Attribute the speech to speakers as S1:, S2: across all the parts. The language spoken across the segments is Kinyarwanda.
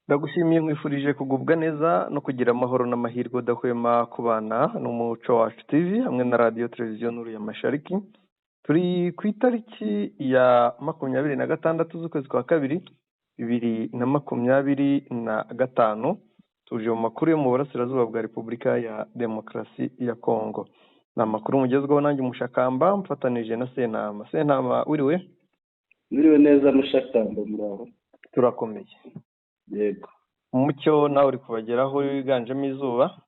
S1: Ndagushimiye, nkwifurije kugubwa neza no kugira amahoro n'amahirwe udahwema kubana n'Umuco Wacu TV hamwe na Radiyo Televiziyo Nuru ya Mashariki. Turi ku itariki ya 26 z'ukwezi kwa kabiri 2025. Tuje mu makuru yo mu burasirazuba bwa Repubulika ya Demokarasi ya Kongo. Ni amakuru mugezweho nanjye Umushakamba, mfatanije na Sentama. Sentama, wiriwe?
S2: Mwiriwe neza Mushakamba, muraho?
S1: Turakomeye.
S2: Yego.
S1: Umucyo nawe uri kubageraho wiganjemo izuba.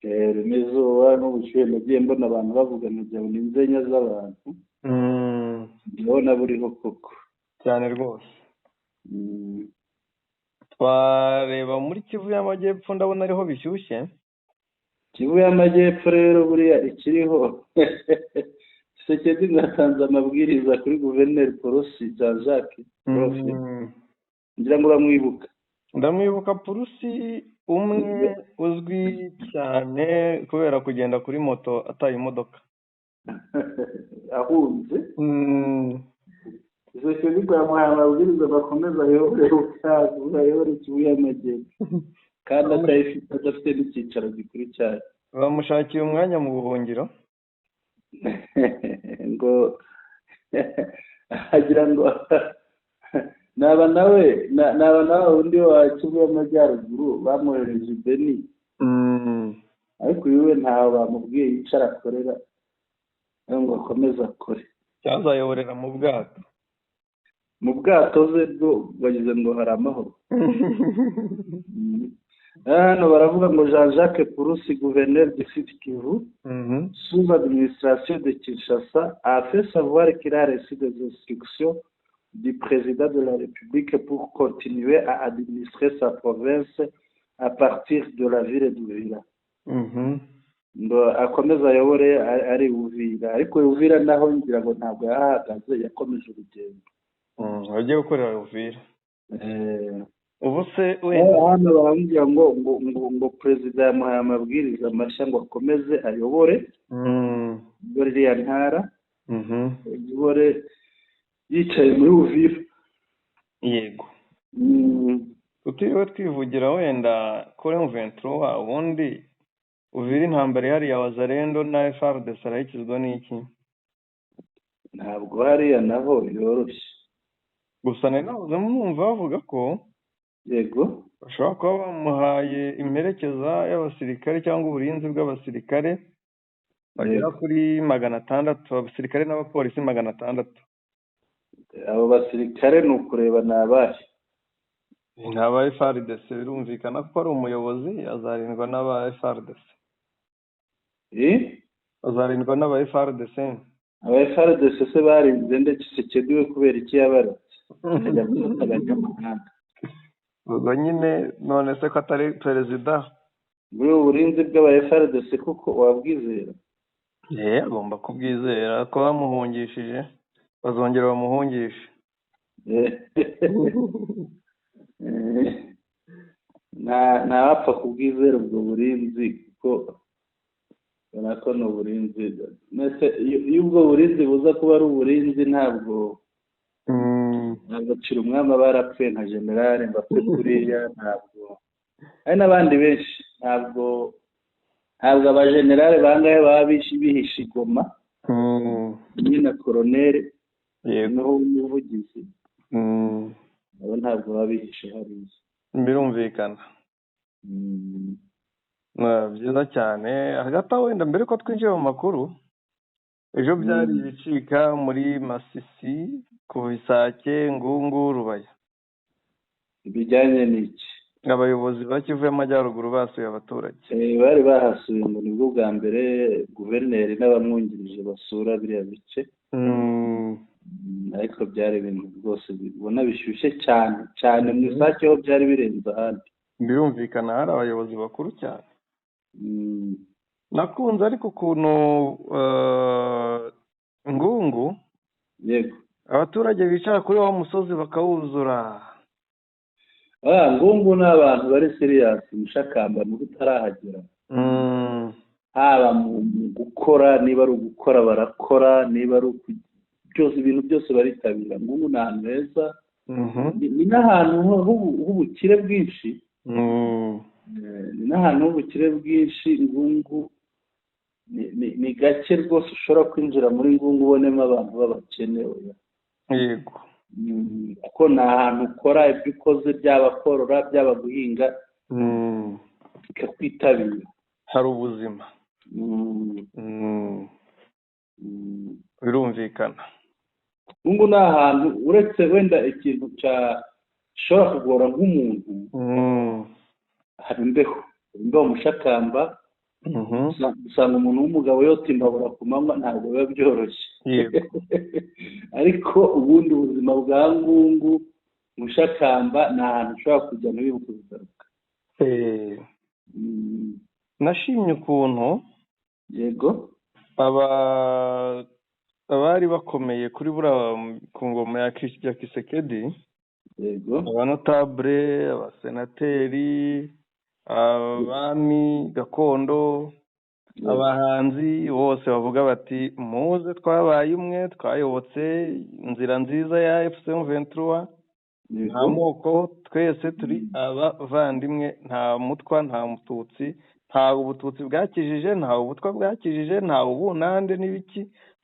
S2: Rurimo izuba n'ubushyuhe. Nagiye mbona abantu bavuga nkagira ngo ni inzenya z'abantu. Ndabona buriho koko.
S1: Cyane rwose. Twareba muri Kivu y'Amajyepfo, ndabona ariho bishyushye.
S2: Kivu y'Amajyepfo rero, buriya ikiriho, Tshisekedi yatanze amabwiriza kuri guverineri Purusi Jean Jacques Prof. Ngira ngo uramwibuka.
S1: Ndamwibuka, Purusi umwe uzwi cyane kubera kugenda kuri moto ataye imodoka.
S2: Ahunze. Tshisekedi ngo yamuhaye amabwiriza bakomeza ayobore Bukavu, ayobore Kivu y'Amajyepfo kandi atayifite, adafite n'icyicaro gikuru cyayo.
S1: Bamushakiye umwanya mu buhungiro.
S2: Ngo agira ngo naba nawe naba nawe undi wa Kivu y'Amajyaruguru bamwohereje i Beni, ariko uyu we ntawe bamubwiye yicara akorera, ngo akomeze akore.
S1: Cyazayoborera mu bwato.
S2: Mu bwato ze bwo bagize ngo hari amahoro. Hano baravuga ngo Jean Jacques Purusi, gouverneur du Sud Kivu sous administration de Kinshasa, a fait savoir qu'il a reçu des instructions du président de la République pour continuer à administrer sa province à partir de la ville d'Uvira. Ngo akomeze ayobore ari Uvira, ariko Uvira naho ngira ngo ntabwo yahagaze, yakomeje urugendo.
S1: Agiye gukorera Uvira. Ubu se wenda
S2: Hano baramubwira ngo perezida yamuhaye amabwiriza mashya ngo akomeze ayobore ayobore iriya ntara, ayobore yicaye muri Uvira.
S1: Yego. Tutiriwe twivugira wenda kuri M23, ubundi Uvira, intambara ihari ya Wazalendo na FARDC, arayikizwa n'iki?
S2: Ntabwo hariya naho yoroshye.
S1: Gusa nari nahoze mwumva bavuga ko bashobora kuba bamuhaye imperekeza y'abasirikare cyangwa uburinzi bw'abasirikare bagera kuri 600, abasirikare n'abapolisi 600.
S2: Abo basirikare ni ukureba ni abahe?
S1: Ni aba FARDC, birumvikana ko ari umuyobozi, azarindwa n'aba FARDC.
S2: Eh?
S1: Azarindwa n'aba FARDC.
S2: Aba FARDC se barinze nde? Tshisekedi we kubera iki yabaretse akajya gufata abanyamahanga?
S1: Ubwo nyine none se ko atari perezida?
S2: Muri ubu burinzi bw'aba FARDC kuko wabwizera?
S1: Agomba kubwizera ko bamuhungishije, bazongera bamuhungishe.
S2: Ntawapfa kubwizera ubwo burinzi, kuko ubona ko ni uburinzi. Mbese iyo ubwo burinzi buza kuba ari uburinzi, ntabwo ntabwo Umwami aba yarapfuye nka generale ngo apfe kuriya. Ntabwo hari n'abandi benshi, ntabwo abajenerali bangahe baba bihishe i Goma hamwe na koroneri noneho w'umuvugizi, abo ntabwo baba bihishe hariya.
S1: Birumvikana. Byiza cyane. Hagati aho wenda mbere ko twinjira mu makuru, ejo byari ibicika muri Masisi, kuva Isake, Ngungu, Rubaya.
S2: Bijyanye n'iki?
S1: Abayobozi ba Kivu y'Amajyaruguru basuye abaturage.
S2: Bari bahasuye, ngo nibwo bwa mbere guverineri n'abamwungirije basura biriya bice. Ariko byari ibintu rwose ubona bishyushye cyane cyane. Mu Isake ho byari birenze ahandi.
S1: Birumvikana, hari abayobozi bakuru cyane. Nakunze ariko ukuntu Ngungu abaturage bicara kuri wa musozi bakawuzura.
S2: Ah, Ngungu ni abantu bari serious, Mushakamba, nubwo utarahagera. Haba mu gukora, niba ari ugukora barakora, niba ari byose, ibintu byose baritabira. Ngungu ni ahantu heza, ni n'ahantu h'ubukire bwinshi. Ni n'ahantu h'ubukire bwinshi. Ngungu ni gake rwose ushobora kwinjira muri Ngungu ubonemo abantu b'abakene, oya. Kuko ni ahantu ukora ibyo ukoze, byaba korora, byaba guhinga, bikakwitabira.
S1: Hari ubuzima. Birumvikana.
S2: Ngungu ni ahantu, uretse wenda ikintu gishobora kugora nk'umuntu, hari imbeho, hari imbeho Mushakamba. Usanga umuntu w'umugabo yota imbabura ku manywa, ntabwo biba byoroshye. Ariko ubundi ubuzima bwa Ngungu, Mushakamba, ni ahantu ushobora kujya ntiwibuke kugaruka.
S1: Nashimye ukuntu abari bakomeye kuri buriya ku ngoma ya Tshisekedi, abanotabule, abasenateri, abami gakondo, abahanzi bose bavuga bati: "Muze twabaye umwe, twayobotse inzira nziza ya AFC M23, nta moko, twese turi abavandimwe, nta mutwa, nta mututsi, nta ubututsi bwakijije, nta ubutwa bwakijije, nta ubunande n'ibiki,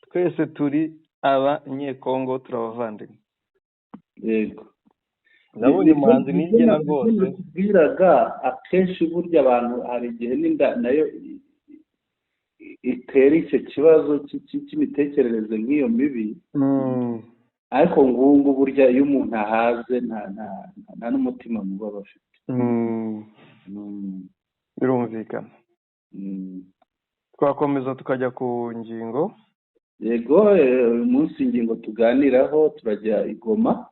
S1: twese turi abanyekongo, turi abavandimwe." Nabonye umuhanzi nigena rwose.
S2: Nakubwiraga, akenshi burya abantu hari igihe n'inda nayo itera icyo kibazo cy'imitekerereze nk'iyo mibi. Ariko Ngungu burya iyo umuntu ahaze nta n'umutima mubi aba afite.
S1: Birumvikana. Twakomeza tukajya ku ngingo.
S2: Yego, uyu munsi ingingo tuganiraho, turajya i Goma.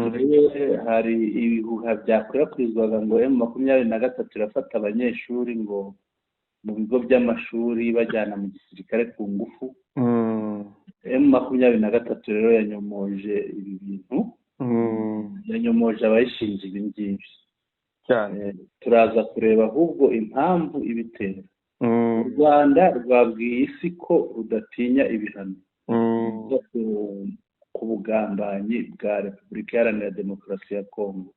S2: Turebe, hari ibihuha byakwirakwizwaga ngo M23 irafata abanyeshuri ngo mu bigo by'amashuri bajyana mu gisirikare ku ngufu. M23 rero yanyomoje ibi bintu, yanyomoje abayishinja ibi ngibi. Turaza kureba ahubwo impamvu ibitera. U Rwanda rwabwiye isi ko rudatinya ibihano ku bugambanyi bwa Repubulika Iharanira Demokarasi ya Kongo.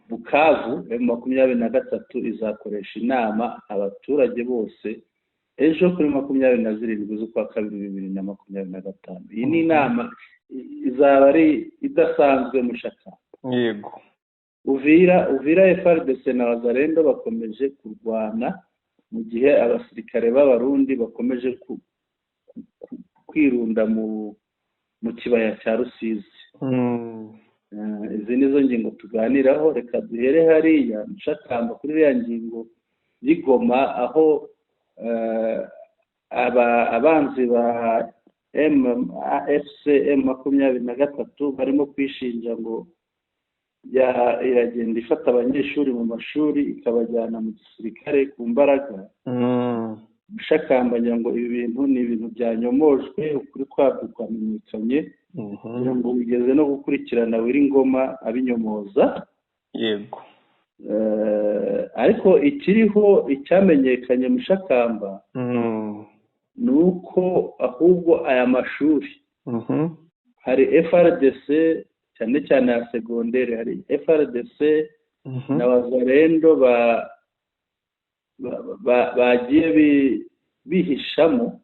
S2: Bukavu, M23 izakoresha inama abaturage bose ejo kuri 27 z'ukwa kabiri 2025. Iyi ni inama izaba ari idasanzwe, Mushaka. Uvira, FARDC na Wazalendo bakomeje kurwana mu gihe abasirikare b'Abarundi bakomeje kwirunda mu kibaya cya Rusizi. Izi nizo ngingo tuganiraho. Reka duhere hariya, Mushakamba, kuri iriya ngingo y'i Goma, aho abanzi ba AFC M23 barimo kwishinja ngo iragenda ifata abanyeshuri mu mashuri ikabajyana mu gisirikare ku mbaraga. Mushakamba, ngira ngo ibi bintu ni ibintu byanyomojwe, ukuri kwabyo kwamenyekanye, kugira ngo bigeze no gukurikirana Willy Ngoma abinyomoza. Ariko ikiriho, icyamenyekanye, Mushakamba, ni uko ahubwo aya mashuri hari FARDC, cyane cyane ya segonderi, hari FARDC na Wazalendo bagiye bihishamo,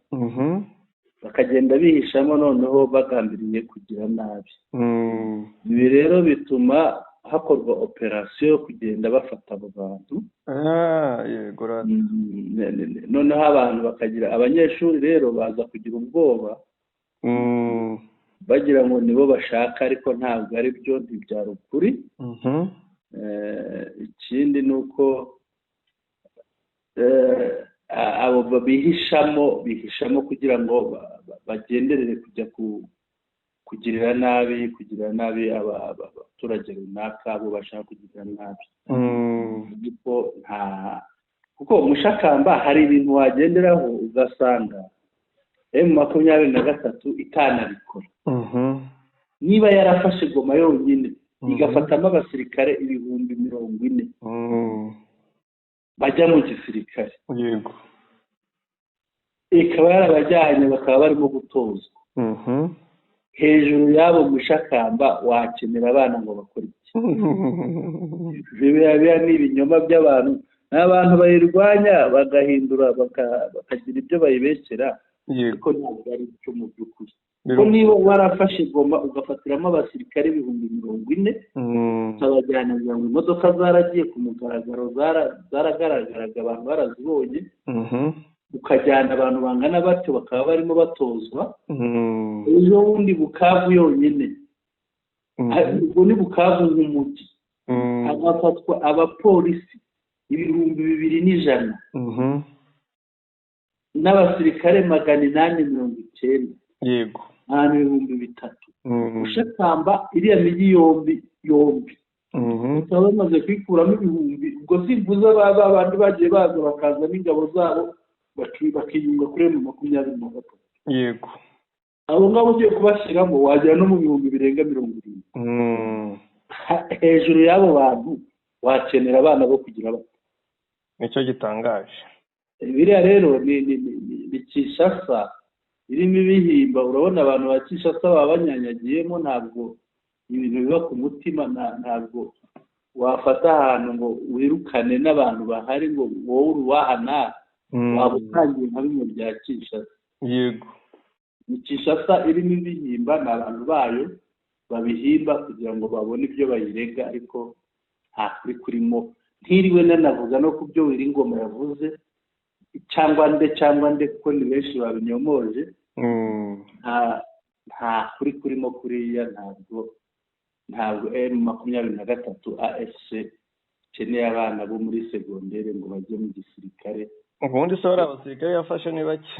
S2: bakagenda bihishamo noneho bagambiriye kugira nabi. Ibi rero bituma hakorwa operasiyo yo kugenda bafata abo bantu.
S1: Ah, yego rata.
S2: Noneho abantu bakagira, abanyeshuri rero baza kugira ubwoba, bagira ngo nibo bashaka, ariko ntabwo ari byo, ntibyari ukuri. Ikindi ni uko abo bihishamo kugira ngo bagenderere kujya kugirira nabi abaturage runaka, abo bashaka kugirira nabi. Ariko nta, kuko Mushakamba hari ibintu wagenderaho ugasanga M23 itanabikora. Niba yarafashe Goma yonyine, igafatamo abasirikare 40,000 bajya mu gisirikare, ikaba yarabajyanye bakaba barimo gutozwa, hejuru y'abo, Mushakamba, wakenera abana ngo bakore iki? Biriya ni ibinyoma by'abantu, ni abantu bayirwanya bagahindura, bakagira ibyo bayibeshyera, ariko ntabwo ari byo mu by'ukuri. Ko niba warafashe Goma ugafatiramo abasirikare 40,000, ukabajyana ngo imodoka zaragiye ku mugaragaro, zaragaragaraga, abantu barazibonye, ukajyana abantu bangana batyo bakaba barimo batozwa. Ejo bundi Bukavu yonyine, ubwo ni Bukavu nk'umujyi, hagafatwa abapolisi 2100 n'abasirikare 890.
S1: Yego.
S2: Ahantu 3000. Ushakamba iriya mijyi yombi yombi bakaba bamaze kuyikuramo ibihumbi. Ubwo simvuze abandi bagiye baza bakaza n'ingabo zabo bakiyunga kuri M23.
S1: Yego.
S2: Abo ngabo ugiye kubashyiramo wagera no mu 70,000. Hejuru y'abo bantu wakenera abana bo kugira bato.
S1: Nicyo gitangaje.
S2: Biriya rero ni Kinshasa irimo ibihimba. Urabona abantu ba Kinshasa baba banyanyagiyemo, ntabwo ibintu biba ku mutima, ntabwo wafata ahantu ngo wirukane n'abantu bahari ngo wowe uri uwaha nawe, waba utangiye nka bimwe bya Kinshasa.
S1: Yego.
S2: Ni Kinshasa irimo ibihimba, ni abantu bayo babihimba kugira ngo babone ibyo bayirega, ariko nta kuri kurimo. Ntiriwe nanavuga no ku byo Wiringoma yavuze cyangwa nde kuko ni benshi babinyomoje. Nta kuri kurimo kuriya. Ntabwo M23 AFC ikeneye abana bo muri segondere ngo bajye mu gisirikare.
S1: Ubundi se bari abasirikare yafashe ni bake.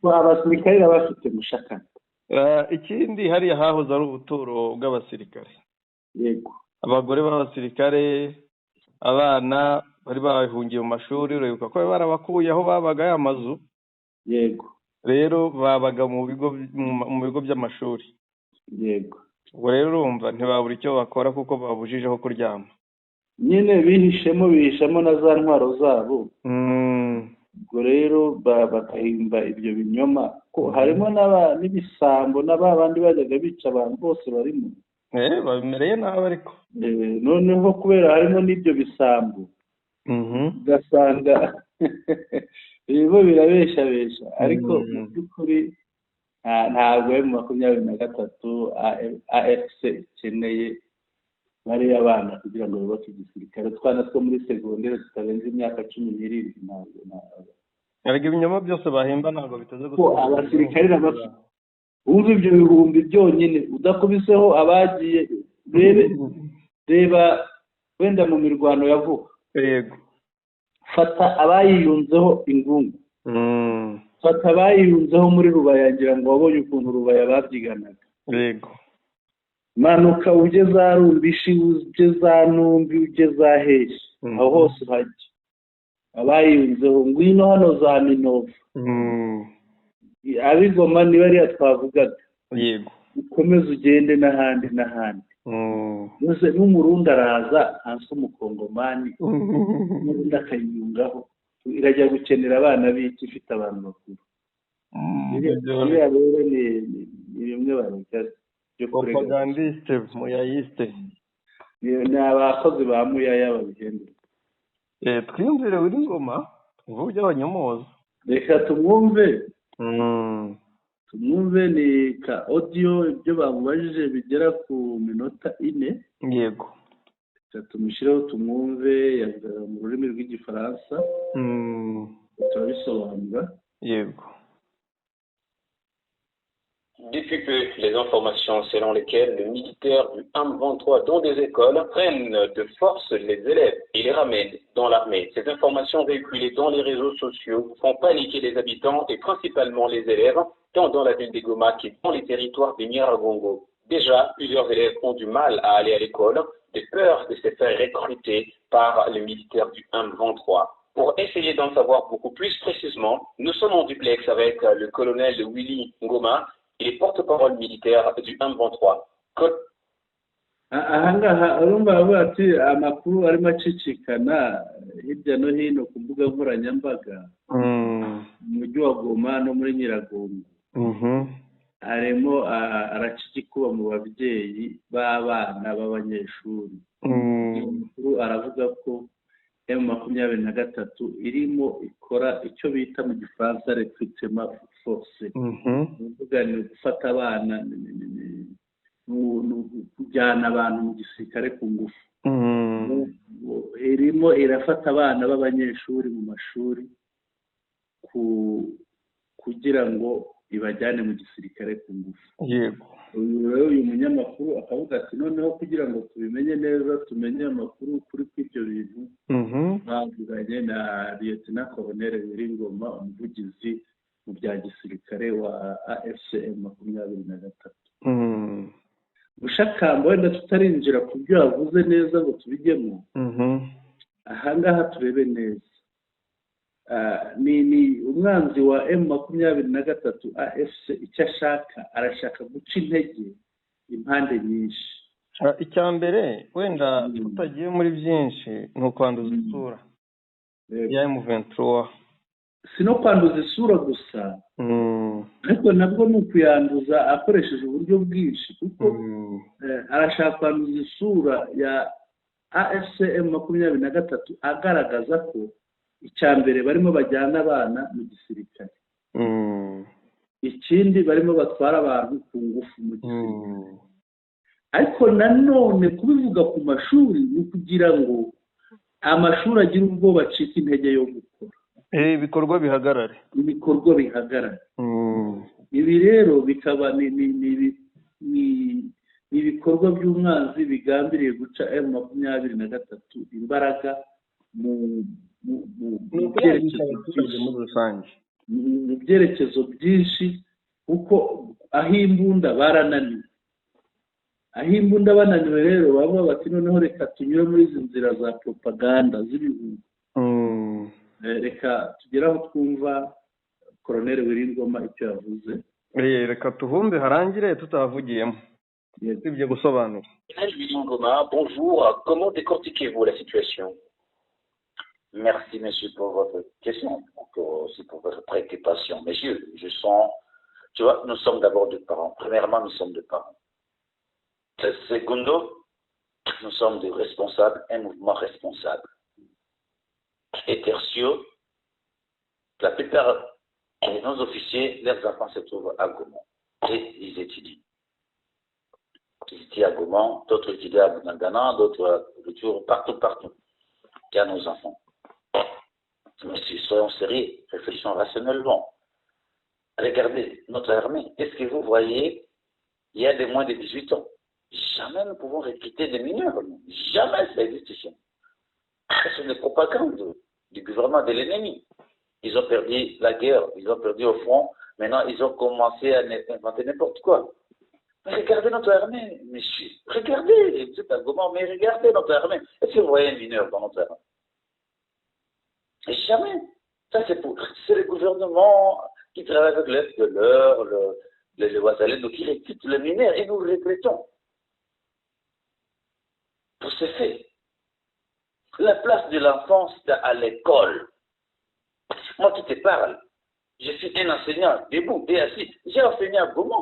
S2: Abasirikare bafite mushakana.
S1: Ikindi hariya hahoze ari ubuturo bw'abasirikare.
S2: Yego.
S1: Abagore b'abasirikare, abana bari bahungiye mu mashuri, uribuka ko barabakuye aho babaga ya mazu.
S2: Yego.
S1: Rero babaga mu bigo by'amashuri.
S2: Yego.
S1: Ubwo rero urumva ntibabura icyo bakora kuko babujijeho kuryama.
S2: Nyine bihishemo na za ntwaro zabo. Ubwo rero bagahimba ibyo binyoma ko harimo n'ibisambo n'abandi bajyaga bica abantu bose barimo.
S1: Babimereye nabi ariko.
S2: Noneho kubera harimo n'ibyo bisambo, ugasanga ibigo birabeshabesha, ariko mu by'ukuri ntabwo M23 AFC ikeneye bariya bana kugira ngo bubake igisirikare. Utwana two muri segondere tutarenze imyaka 17 ntabwo.
S1: Ariko ibinyoma byose bahimba ntabwo biteze
S2: ko abasirikare n'abafite. Wumva ibyo bihumbi byonyine udakubiseho abagiye. Reba wenda mu mirwano ya vuba.
S1: Yego.
S2: Fata abayiyunzeho ingungu, fata abayiyunzeho muri Rubaya, ngira ngo wabonye ukuntu Rubaya babyiganaga.
S1: Yego.
S2: Manuka ujye za Rumbishi, ujye za Numbi, ujye za Heshi, aho hose uhajya abayiyunzeho. Ngwino hano za Minova, abigoma ni bariya twavugaga.
S1: Yego.
S2: Ukomeze ugende n'ahandi n'ahandi. Maze n'umurundi araza hanze, umukongomani n'urundi akayiyungaho. Irajya gukenera abana b'iki ifite abantu bakuru. Biriya rero ni bimwe bareka byo kurega.
S1: Propagandiste muyayiste.
S2: Ni abakozi ba Muyaya babihindura.
S1: Twiyumvire Wiringoma twumve uburyo abanyomoza.
S2: Reka tumwumve. Tumwumve ni ka audio, ibyo bamubajije bigera ku minota 4.
S1: Yego.
S2: Reka tumushireho tumwumve, yavuga mu rurimi rw'igifaransa. Turabisobanura.
S1: Yego.
S3: Depuis peu, les informations selon lesquelles le militaire du M23 dans des écoles prennent de force les élèves et les ramènent dans l'armée. Ces informations véhiculées dans les réseaux sociaux font paniquer les habitants et principalement les élèves, tant dans la ville de Goma que dans les territoires de Nyiragongo. Déjà, plusieurs élèves ont du mal à aller à l'école, de peur de se faire recruter par les militaires du M23. Pour essayer d'en savoir beaucoup plus précisément, nous sommes en duplex avec le colonel Willy Ngoma, il est porte-parole militaire du M23.
S2: Ahangaha urumva bavuga ati amakuru arimo acicikana hirya no hino ku mbuga nkoranyambaga mu mujyi wa Goma no muri Nyiragongo. Arimo araca igikuba mu babyeyi b'abana b'abanyeshuri. Uyu mukuru aravuga ko M23 irimo ikora icyo bita mu Gifaransa recrutement forcé. Ni ukuvuga ni ugufata abana, ni kujyana abantu mu gisirikare ku ngufu. Irimo irafata abana b'abanyeshuri mu mashuri kugira ngo ibajyane mu gisirikare ku ngufu. Uyu rero, uyu munyamakuru akavuga ati: "Noneho kugira ngo tubimenye neza, tumenye amakuru kuri kw'ibyo bintu, bavuganye na Lieutenant Colonel Willy Ngoma, umuvugizi mu bya gisirikare wa AFC M23." Mushakamba, wenda tutarinjira ku byo yavuze neza ngo tubijyemo, ahangaha turebe neza. Ni umwanzi wa M23 AFC, icyo ashaka, arashaka guca intege impande nyinshi.
S1: Icya mbere, wenda tutagiye muri byinshi, ni ukwanduza isura ya M23.
S2: Si no kwanduza isura gusa, ariko nabwo ni ukuyanduza akoresheje uburyo bwinshi, kuko arashaka kwanduza isura ya AFC M23 agaragaza ko icya mbere barimo bajyana abana mu gisirikare, ikindi barimo batwara abantu ku ngufu mu gisirikare. Ariko nanone kubivuga ku mashuri ni ukugira ngo amashuri agire ubwoba, acika intege yo gukora.
S1: Ibikorwa bihagarare.
S2: Ibikorwa bihagarare. Ibi rero bikaba ni ibikorwa by'umwanzi bigambiriye guca M23 imbaraga mu mu mu
S1: Ni
S2: mu
S1: ukuyangisha
S2: byerekezo
S1: abaturage
S2: byinshi,
S1: muri rusange.
S2: mu byerekezo byinshi, kuko aho imbunda barananiwe, aho imbunda bananiwe rero baba bati: "Noneho reka tunyure muri izi nzira za propaganda z'ibihuha." Reka tugere aho twumva Koroneri Willy Ngoma icyo yavuze.
S1: Reka tuhumbe harangire tutavugiyemo.
S2: Yego.
S1: Usibye gusobanura.
S3: Colonel Willy Ngoma, bonjour. Comment décortiquez-vous la situation?
S4: Merci, monsieur, pour votre question, aussi pour votre préoccupation. Messieurs, je sens, tu vois, nous sommes d'abord des parents. Premièrement, nous sommes des parents. Secondo, nous sommes des responsables, un mouvement responsable. Et tertio, la plupart de nos officiers, leurs enfants se trouvent à Goma et ils étudient. Ils étudient à Goma, d'autres étudient à Bunagana, d'autres à Rutshuru, partout, partout. Il y a nos enfants. Monsieur, soyons sérieux, réfléchissons rationnellement. Regardez notre armée. Est-ce que vous voyez, il y a des moins de 18 ans? Jamais nous pouvons recruter des mineurs, nous. Jamais ça existe ici. Ce sont des propagandes du gouvernement de l'ennemi. Ils ont perdu la guerre, ils ont perdu au front. Maintenant, ils ont commencé à inventer n'importe quoi. Mais regardez notre armée, monsieur. Regardez, vous êtes à Goma, mais regardez notre armée. Est-ce que vous voyez un mineur dans notre armée? Jamais. Ça, c'est le gouvernement qui travaille avec le FDLR, le Wazalendo, qui recrute le mineur, et nous le regrettons. Pour ce fait, la place de l'enfant, c'est à l'école. Moi qui te parle, je suis un enseignant debout et assis. J'ai enseigné à Goma.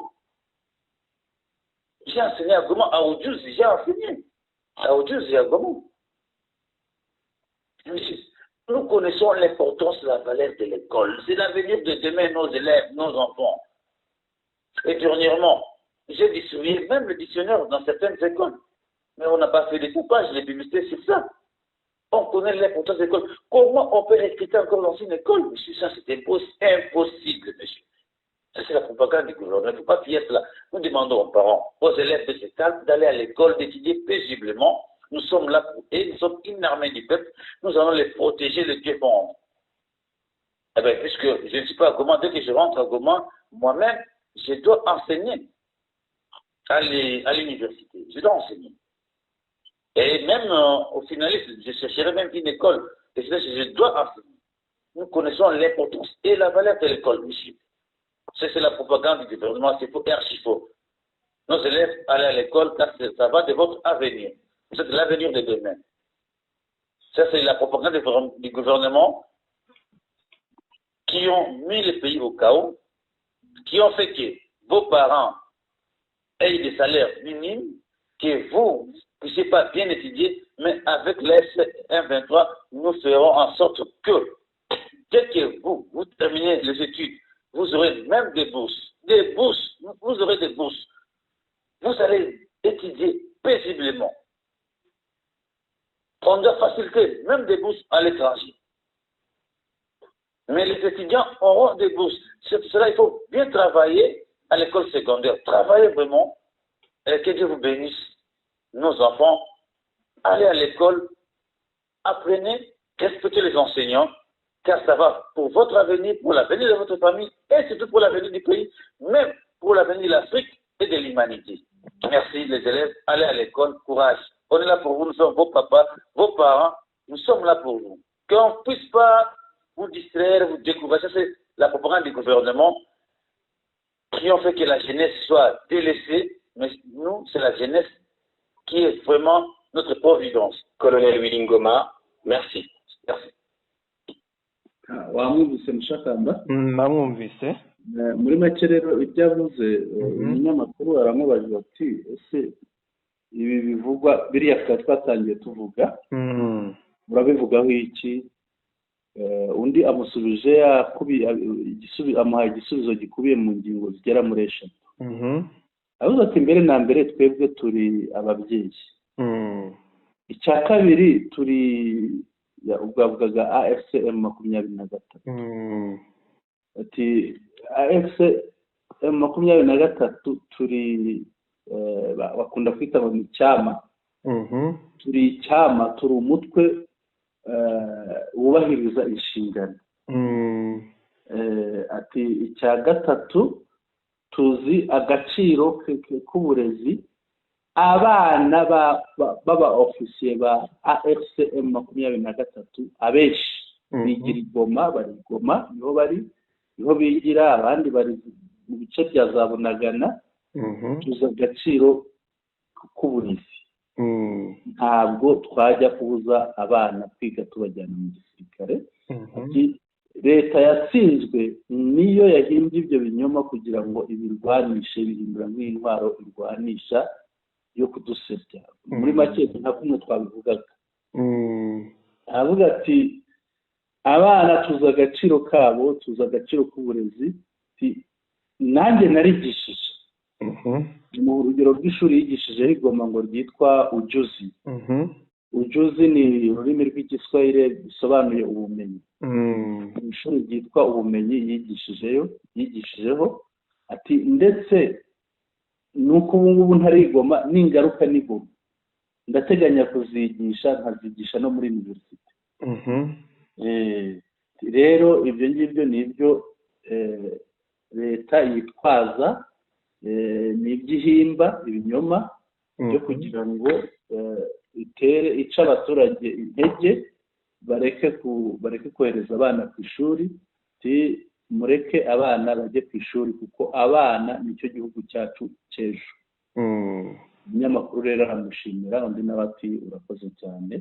S4: J'ai enseigné à Goma, à Ujuzi, j'ai enseigné. À Ujuzi et à Goma. Monsieur, nous connaissons l'importance de la valeur de l'école. C'est l'avenir de demain, nos élèves, nos enfants. Et dernièrement, j'ai distribué même le dictionnaire dans certaines écoles. Mais on n'a pas fait des coupages, les publicités sur ça. On connaît l'importance de l'école. Comment on peut recruter encore dans une école, monsieur? Ça, c'est impossible, monsieur. Ça, c'est la propagande du gouvernement. Il ne faut pas fier cela. Nous demandons aux parents, aux élèves de cette salle d'aller à l'école, d'étudier paisiblement. Nous sommes là pour eux, nous sommes une armée du peuple. Nous allons les protéger, les défendre. Eh bien, puisque je ne suis pas à Goma, dès que je rentre à Goma, moi-même, je dois enseigner à l'université. Je dois enseigner. Et même au finaliste, je chercherai même une école. Et je dois enseigner. Nous connaissons l'importance et la valeur de l'école, monsieur. Ça, c'est la propagande du gouvernement, c'est faux et archi faux. Nos élèves, allez à l'école car ça va de votre avenir. C'est l'avenir de demain. Ça, c'est la propagande du gouvernement qui ont mis le pays au chaos, qui ont fait que vos parents aient des salaires minimes, que vous ne puissiez pas bien étudier, mais avec l'AFC/M23, nous ferons en sorte que dès que vous terminez les études, vous aurez même des bourses. Des bourses, vous aurez des bourses. Vous allez étudier paisiblement. On doit faciliter même des bourses à l'étranger. Mais les étudiants auront des bourses. C'est pour cela qu'il faut bien travailler à l'école secondaire. Travaillez vraiment. Et que Dieu vous bénisse. Nos enfants, allez à l'école, apprenez, respectez les enseignants, car ça va pour votre avenir, pour l'avenir de votre famille et surtout pour l'avenir du pays, même pour l'avenir de l'Afrique et de l'humanité. Merci les élèves, allez à l'école, courage. On est là pour vous, nous sommes vos papas, vos parents, nous sommes là pour vous. Qu'on ne puisse pas vous distraire, vous décourager, c'est la propagande du gouvernement qui ont fait que la jeunesse soit délaissée, mais nous, c'est la jeunesse qui est vraiment notre providence. Colonel Willy Ngoma, merci. Merci.
S2: Wamwumvise Mushakamba?
S1: Namwumvise.
S2: Muri make rero ibyo avuze, umunyamakuru aramubaza ati: "Ese ibi bivugwa biriya twari twatangiye tuvuga, urabivugaho iki?" Undi amusubije amuha igisubizo gikubiye mu ngingo zigera muri 3. Avuze ati: "Mbere na mbere twebwe turi ababyeyi, icya kabiri turi," ubwo avugaga AFC M23, ati: "AFC M23 turi, bakunda kwita ngo ni icyama, turi icyama, turi umutwe wubahiriza inshingano." Ati: "Icya gatatu, tuzi agaciro k'uburezi. Abana b'aba ofisiye ba AFC M23 abenshi bigira i Goma, bari i Goma, niho bari, niho bigira, abandi bari mu bice bya za Bunagana. Tuzi agaciro k'uburezi, ntabwo twajya kubuza abana kwiga tubajyana mu gisirikare. Leta yatsinzwe niyo yahimbye ibyo binyoma kugira ngo ibirwanishe, bihindura nk'intwaro irwanisha yo kudusebya." Muri make nka kumwe twabivugaga, aravuga ati: "Abana tuzi agaciro kabo, tuzi agaciro k'uburezi. Nanjye narigishije." Mu rugero rw'ishuri yigishijeho i Goma ngo ryitwa Ujuzi. Ujuzi ni ururimi rw'Igiswahili bisobanuye ubumenyi. Ishuri ryitwa Ubumenyi yigishijeyo, yigishijeho. Ati: "Ndetse nuko ubu ngubu ntarigoma, ningaruka n'Igoma ndateganya kuzigisha, nkazigisha no muri université." Rero ibyo ngibyo ni ibyo leta yitwaza, ni iby'ihimba ibinyoma byo kugira ngo itere ice abaturage intege, bareke kohereza abana ku ishuri. Mureke abana bajye ku ishuri kuko abana nicyo gihugu cyacu cy'ejo. Umunyamakuru rero aramushimira, undi nawe ati: "Urakoze cyane."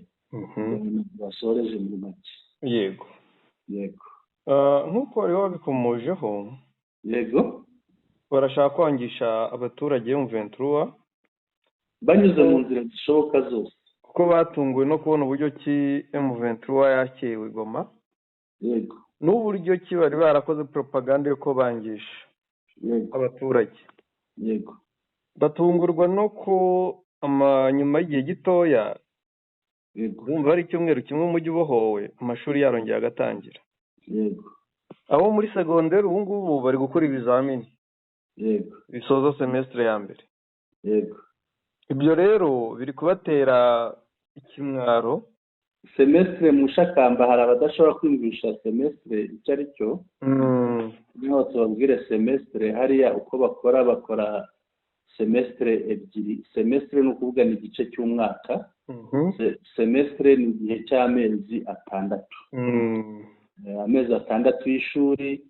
S2: Basoreje muri make.
S1: Yego.
S2: Yego.
S1: Nk'uko wari wabikomojeho,
S2: Yego.
S1: barashaka kwangisha abaturage M23
S2: banyuze mu nzira zishoboka zose,
S1: kuko batunguwe no kubona uburyo ki M23 yakiriwe Goma.
S2: Yego.
S1: N'uburyo ki bari barakoze propaganda yo kubangisha abaturage.
S2: Yego.
S1: Batungurwa no ko nyuma y'igihe gitoya, bumva ari icyumweru kimwe umujyi ubohowe, amashuri yarongeye agatangira.
S2: Yego.
S1: Abo muri segonderi ubu ngubu bari gukora ibizamini bisoza semestre ya mbere.
S2: Yego.
S1: Ibyo rero biri kubatera ikimwaro.
S2: Semestre, Mushakamba, hari abadashobora kwiyumvisha semestre icyo ari cyo. Niho tubabwire semestre hariya uko bakora, bakora semestre 2. Semestre ni ukuvuga ni igice cy'umwaka. Semestre ni igihe cy'amezi 6. Amezi 6 y'ishuri,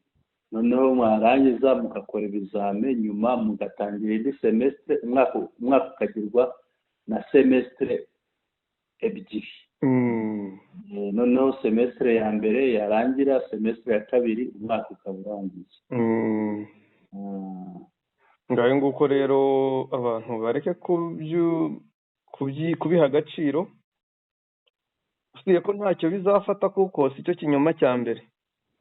S2: noneho mwarangiza mugakora ibizame, nyuma mugatangira indi semestre, umwaka ukagirwa na semestre 2. Noneho semestre ya mbere yarangira, semestre ya kabiri, umwaka ukaba urangiye.
S1: Ngayo nguko rero abantu bareke kubiha agaciro, usibye ko ntacyo bizafata kuko si cyo kinyoma cya mbere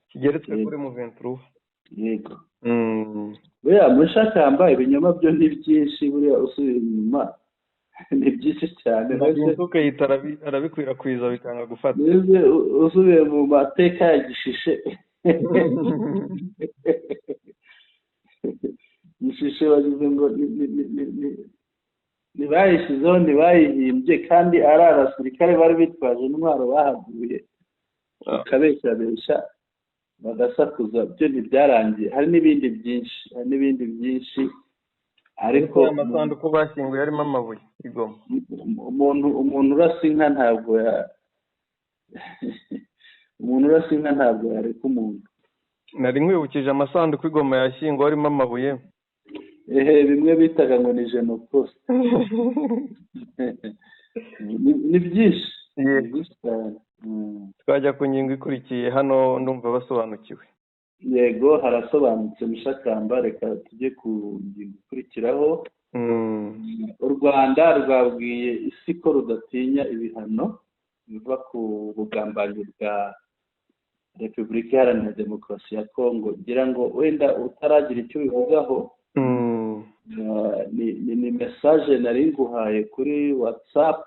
S1: kigeretswe kuri M23.
S2: Yego. Buriya mushakamba ibinyoma byo ni byinshi, buriya usubira inyuma ni byinshi cyane.
S1: Nsuke arabikwirakwiza bikanga gufata.
S2: Usubiye mu mateka ya Gishishe, Gishishe bagize ngo ntibayishyizeho, ntibayihimbye, kandi ari abasirikare bari bitwaje intwaro bahaguye bakabeshyabeshya bagasakuza, byo ntibyarangiye. Hari n'ibindi byinshi, hari n'ibindi byinshi. Ariko
S1: amasanduku bashyinguye arimo amabuye igoma.
S2: Umuntu urasa inka ntabwo umuntu urasa inka ntabwo yareka umuntu.
S1: Nari nkwibukije amasanduku igoma yashyinguwe arimo amabuye.
S2: Ehe, bimwe bitaga ngo ni genopost. Ni byinshi.
S1: Twajya ku ngingo ikurikiye hano, ndumva basobanukiwe.
S2: Yego, harasobanutse mushakamba, reka tujye ku ngingo ikurikiraho. U Rwanda rwabwiye isi ko rudatinya ibihano biva ku bugambanyi bwa Repubulika Iharanira Demokarasi ya Kongo. Ngira ngo wenda utaragira icyo ubivugaho, ni message nari nguhaye kuri WhatsApp.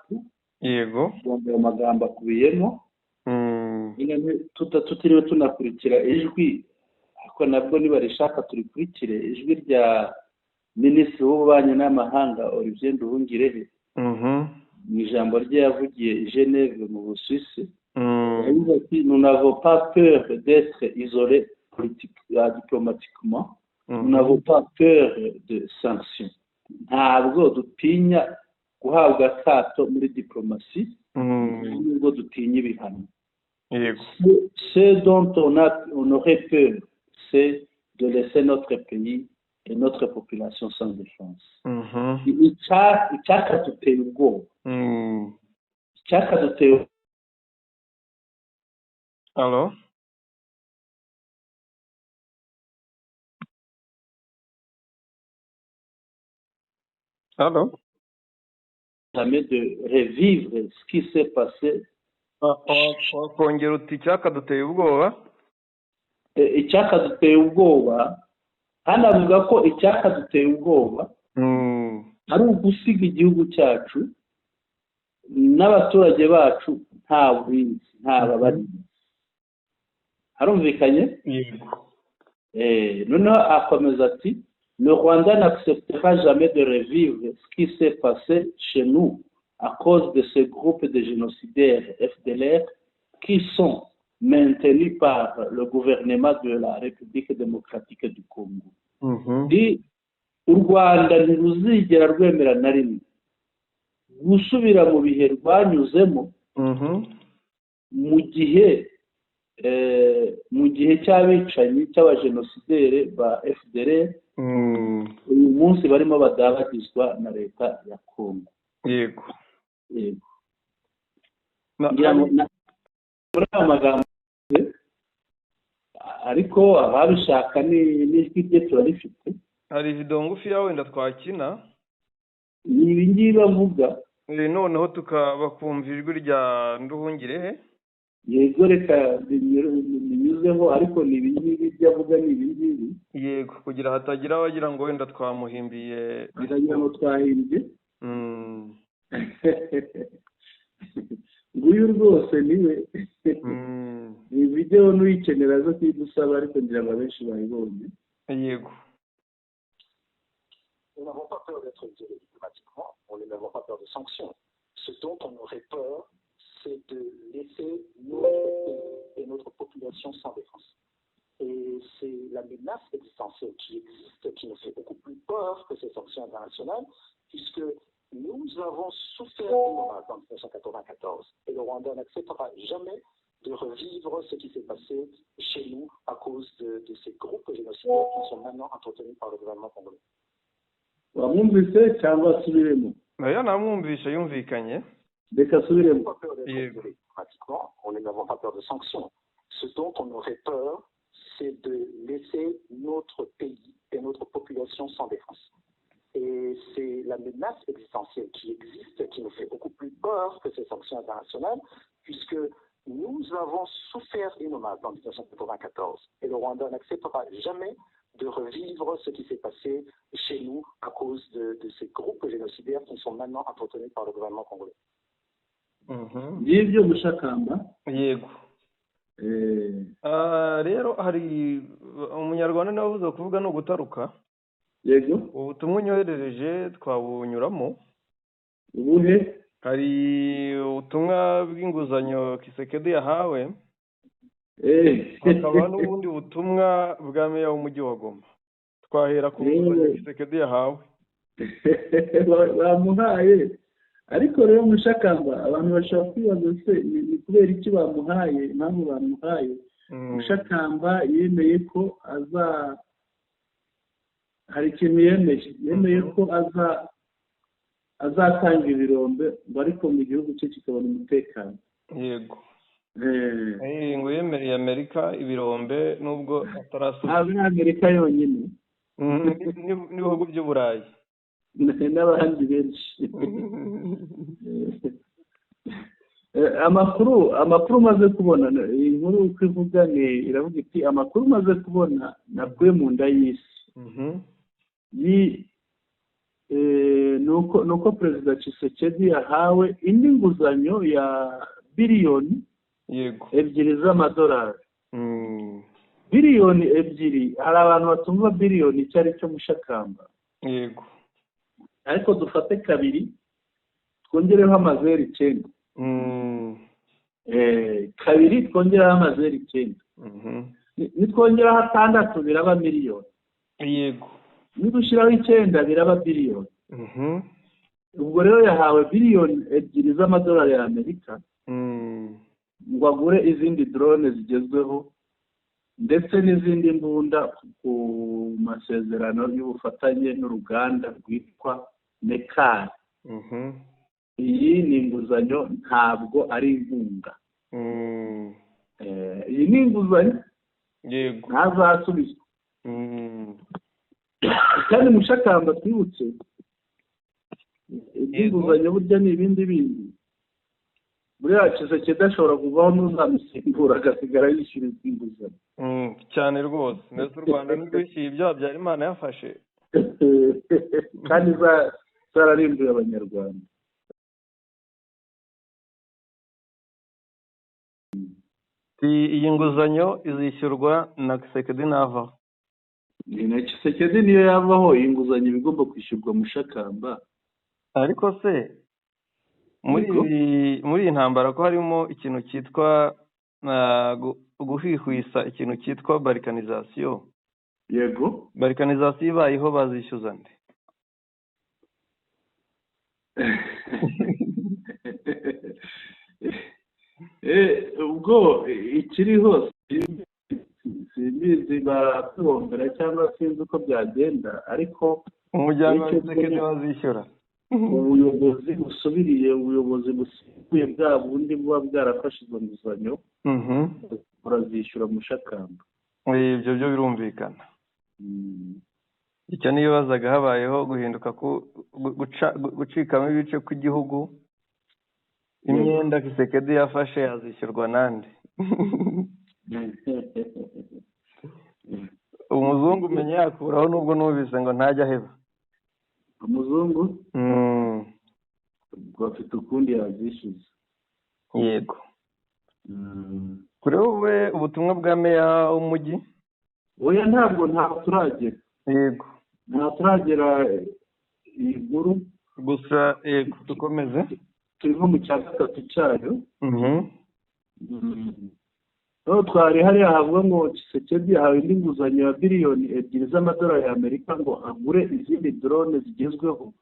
S1: Yego.
S2: Ayo magambo akubiyemo. Tutiriwe tunakurikira ijwi, ariko nabwo niba rishaka turikurikire, ijwi rya Minisitiri w'Ububanyi n'Amahanga Olivier Nduhungirehe mu ijambo rye yavugiye i Geneve mu Busuwisi. Yagize ati: "Nous n'avons pas peur d'être isolés diplomatiquement, nous n'avons pas peur de sanctions." Ntabwo dutinya guhabwa akato muri diplomasi, nubwo dutinya ibihano. Ce dont on aurait peur, c'est de laisser notre pays et notre population sans défense. Icyakaduteye ubwoba, icyakaduteye.
S1: Allo? Allo?
S2: Jamais de revivre ce qui s'est passé.
S1: Wakongera uti icyakaduteye ubwoba?
S2: Icyakaduteye ubwoba, hano avuga ko icyakaduteye ubwoba ari ugusiga igihugu cyacu n'abaturage bacu nta burinzi, nta babarinzi. Harumvikanye? Noneho akomeza ati: "Le Rwanda n'acceptera jamais de revivre ce qui s'est passé chez nous à cause de ce groupe de génocidaires FDLR qui sont maintenus par le gouvernement de la République démocratique du Congo." U Rwanda ntiruzigera rwemera na rimwe gusubira mu bihe rwanyuzemo mu gihe cy'abicanyi cy'abajenosidere ba FDLR uyu munsi barimo badabagizwa na leta ya Congo.
S1: Yego.
S2: Yego. Muri aya magambo, ariko ababishaka n'ijwi rye turarifite.
S1: Hari video ngufi ya wenda twakina,
S2: ni ibi ngibi bavuga.
S1: Noneho tukabakumva ijwi rya Nduhungirehe.
S2: Yego, reka binyuzeho, ariko ni ibi ngibi ibyo avuga ni ibi ngibi.
S1: Yego, kugira hatagira abagira ngo wenda twamuhimbiye.
S2: Biragira ngo twahimbye. Nguyu rwose niwe. Ni video n'uyikenera zo kuyidusaba, ariko ngira ngo abenshi bayibonye.
S1: Yego.
S5: Nous n'avons pas peur d'être isolés diplomatiquement, nous n'avons pas peur de sanctions. Ce dont on aurait peur, c'est de laisser notre pays et notre population sans défense. Et c'est la menace existentielle qui existe, qui nous fait beaucoup plus peur que ces sanctions internationales, puisque nous avons souffert en 1994 et le Rwanda n'acceptera jamais de revivre ce qui s'est passé chez nous à cause de ces groupes génocidaires qui sont maintenant entretenus par le gouvernement congolais.
S2: Wamwumvise cyangwa asubiremo?
S1: Nayo namwumvishe, yumvikanye.
S2: Reka asubiremo.
S5: Pratiquement, nous n'avons pas peur de sanctions. Ce dont on aurait peur, c'est de laisser notre pays et notre population sans défense. Et c'est la menace existentielle qui existe, qui nous fait beaucoup plus peur que ces sanctions internationales, puisque nous avons souffert l'innommable en 1994. Et le Rwanda n'acceptera jamais de revivre ce qui s'est passé chez nous à cause de ces groupes génocidaires qui sont maintenant entretenus par le gouvernement congolais.
S2: Ngibyo Mushakamba.
S1: Yego. Rero hari umunyarwanda nawe uvuze kuvuga no gutaruka.
S2: Yego.
S1: Ubutumwa unyoherereje twabunyuramo.
S2: Ubuhe?
S1: Hari ubutumwa bw'inguzanyo Tshisekedi yahawe. Hakaba n'ubundi butumwa bwa meya w'umujyi wa Goma. Twahera ku nguzanyo Tshisekedi yahawe.
S2: Bamuhaye. Ariko rero Mushakamba, abantu bashobora kwibaza se ni kubera iki bamuhaye, impamvu bamuhaye. Mushakamba yemeye ko aza, hari ikintu yemeye ko azatanga ibirombe ngo ariko mu gihugu cye kikabona umutekano.
S1: Yego. Ngo yemereye Amerika ibirombe nubwo atarasubiza.
S2: Ntabwo ari Amerika yonyine.
S1: N'ibihugu by'Uburayi.
S2: N'abandi benshi. Amakuru maze kubona, iyi nkuru uko ivuga ni iravuga iti amakuru maze kubona nakuye mu nda y'isi. Nuko Perezida Tshisekedi yahawe indi nguzanyo ya biliyoni 2 z'amadolari. Biliyoni 2, hari abantu batumva biliyoni icyo ari cyo Mushakamba.
S1: Yego.
S2: Ariko dufate 2 twongereho amazeru 9. 2 twongereho amazeru 9. Nitwongeraho 6 biraba miliyoni.
S1: Yego.
S2: Nidushyiraho 9 biraba biliyoni. Ubwo rero yahawe biliyoni 2 z'amadolari ya Amerika ngo agure izindi drone zigezweho ndetse n'izindi mbunda ku masezerano y'ubufatanye n'uruganda rwitwa Mekari. Iyi ni inguzanyo, ntabwo ari inkunga. Iyi ni inguzanyo.
S1: Yego.
S2: Ntazasubizwa. Kandi Mushakamba twibutse inguzanyo burya ni ibindi bindi. Buriya Tshisekedi ashobora kuvaho n'uzamusimbura agasigara yishyura inguzanyo.
S1: Cyane rwose. Ndetse u Rwanda ntirwishyuye ibyo Habyarimana yafashe.
S2: Kandi zararimbuye Abanyarwanda.
S1: Iyi nguzanyo izishyurwa na Tshisekedi navaho.
S2: Na Tshisekedi niyo yavaho, iyi nguzanyo iba igomba kwishyurwa Mushakamba.
S1: Ariko se muri iyi ntambara ko harimo ikintu cyitwa guhwihwisa, ikintu cyitwa balkanization.
S2: Yego.
S1: Balkanization ibayeho bazishyuza nde?
S2: Ubwo ikiriho simbizi baratubombera cyangwa sinzi uko byagenda, ariko
S1: umuryango wa Tshisekedi bazishyura.
S2: Ubuyobozi busubiriye, ubuyobozi busimbuye bwa bundi buba bwarafashe izo nguzanyo burazishyura Mushakamba.
S1: Ibyo byo birumvikana. Icyo nibazaga, habayeho guhinduka gucikamo ibice kw'igihugu, imyenda Tshisekedi yafashe yazishyurwa nande? Umuzungu umenya yakuraho nubwo numvise ngo ntajya aheba.
S2: Umuzungu ubwo afite ukundi yazishyuza.
S1: Yego. Kuri wowe ubutumwa bwa meya w'umujyi?
S2: Oya, ntabwo turagera.
S1: Yego.
S2: Ntabwo turagera iyi nkuru.
S1: Gusa yego dukomeze.
S2: Turi nko mu cya 3 cyayo. Aho twari hariya havuga ngo Tshisekedi yahawe indi nguzanyo ya biliyoni 2 z'amadolari ya Amerika ngo agure izindi drone zigezweho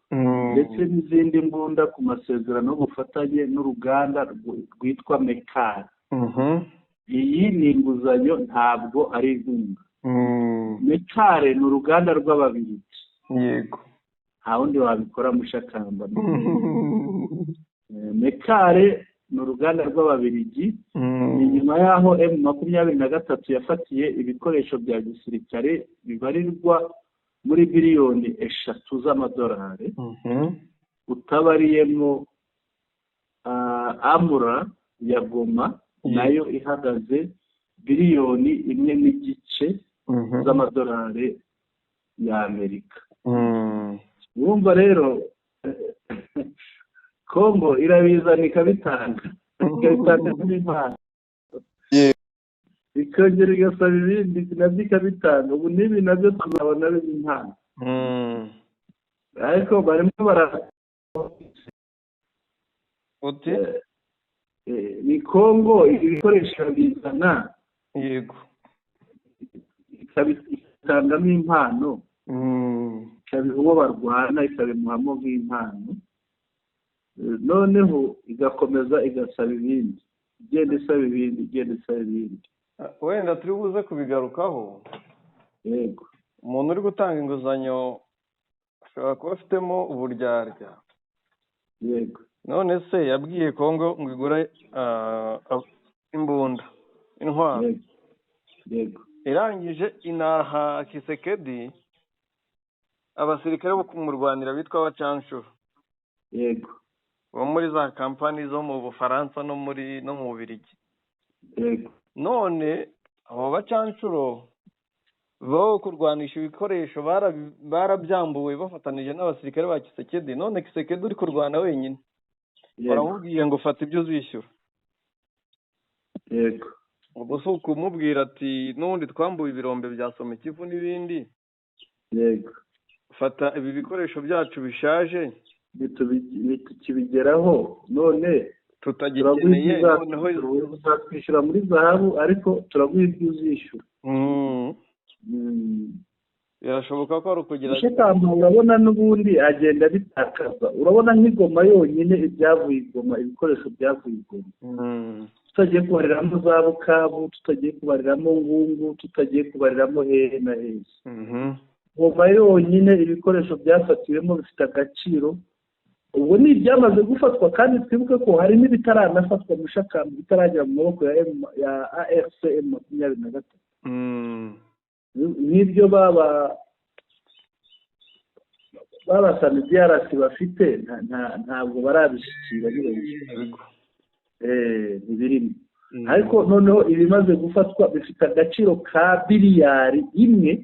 S2: ndetse n'izindi mbunda ku masezerano y'ubufatanye n'uruganda rwitwa Mekari. Iyi ni inguzanyo, ntabwo ari inkunga. Mekari ni uruganda rw'Ababiligi.
S1: Yego.
S2: Nta wundi wabikora Mushakamba. Mekari ni uruganda rw'Ababiligi. Ni nyuma y'aho M23 yafatiye ibikoresho bya gisirikare bibarirwa Muri biliyoni 3 z'amadolari, utabariyemo amura ya Goma, nayo ihagaze biliyoni 1.5 z'amadolari y'Amerika. Urumva rero, Kongo irabizana, ikabitanga, ikabitanga n'impano, ikongera igasaba ibindi, nabyo ikabitanga. Ubu n'ibi nabyo tuzabona biba impano, ariko barimo bara
S1: Uti?
S2: Ni Kongo ibikoresho bizana, ikabitangamo impano, ikabiha uwo barwana, ikabimuhamo nk'impano. Noneho igakomeza igasaba ibindi, igenda isaba ibindi, igenda isaba ibindi.
S1: Wenda turi buze kubigarukaho.
S2: Yego.
S1: Umuntu uri gutanga inguzanyo ashobora kuba afitemo uburyarya. None se yabwiye Kongo ngo igure imbunda, intwaro,
S2: yego
S1: irangije inaha Tshisekedi abasirikare bo kumurwanira bitwa abacanshuro bo muri za kampani zo mu Bufaransa no mu Bubiligi. None abo bacanshuro bo kurwanisha ibikoresho barabyambuwe bafatanije n'abasirikare ba Tshisekedi. None Tshisekedi uri kurwana wenyine, baramubwiye ngo fata ibyo uzishyura. Ubwo si ukumubwira ati n'ubundi twambuwe ibirombe bya Somikivu n'ibindi, fata ibi bikoresho byacu bishaje
S2: Ntitukibigeraho none.
S1: Tutagikeneye noneho.
S2: Uzatwishyura muri zahabu, ariko turaguha ibyo uzishyura.
S1: Birashoboka ko ari ukugira
S2: Mushikamba, urabona n'ubundi agenda abitakaza. Urabona nk'igoma yonyine, ibyavuye igoma, ibikoresho byavuye igoma, tutagiye kubariramo za Bukavu, tutagiye kubariramo Ngungu, tutagiye kubariramo hehe na hehe, Goma yonyine ibikoresho byafatiwemo bifite agaciro. Ubwo ni ibyamaze gufatwa, kandi twibuke ko hari n'ibitaranafatwa, Mushakamba, bitaragera mu maboko ya AFC M23, nk'ibyo baba SAMIDRC bafite, ntabwo barabishyikira. Ntibirimo. Ariko noneho ibimaze gufatwa bifite agaciro ka biliyari 1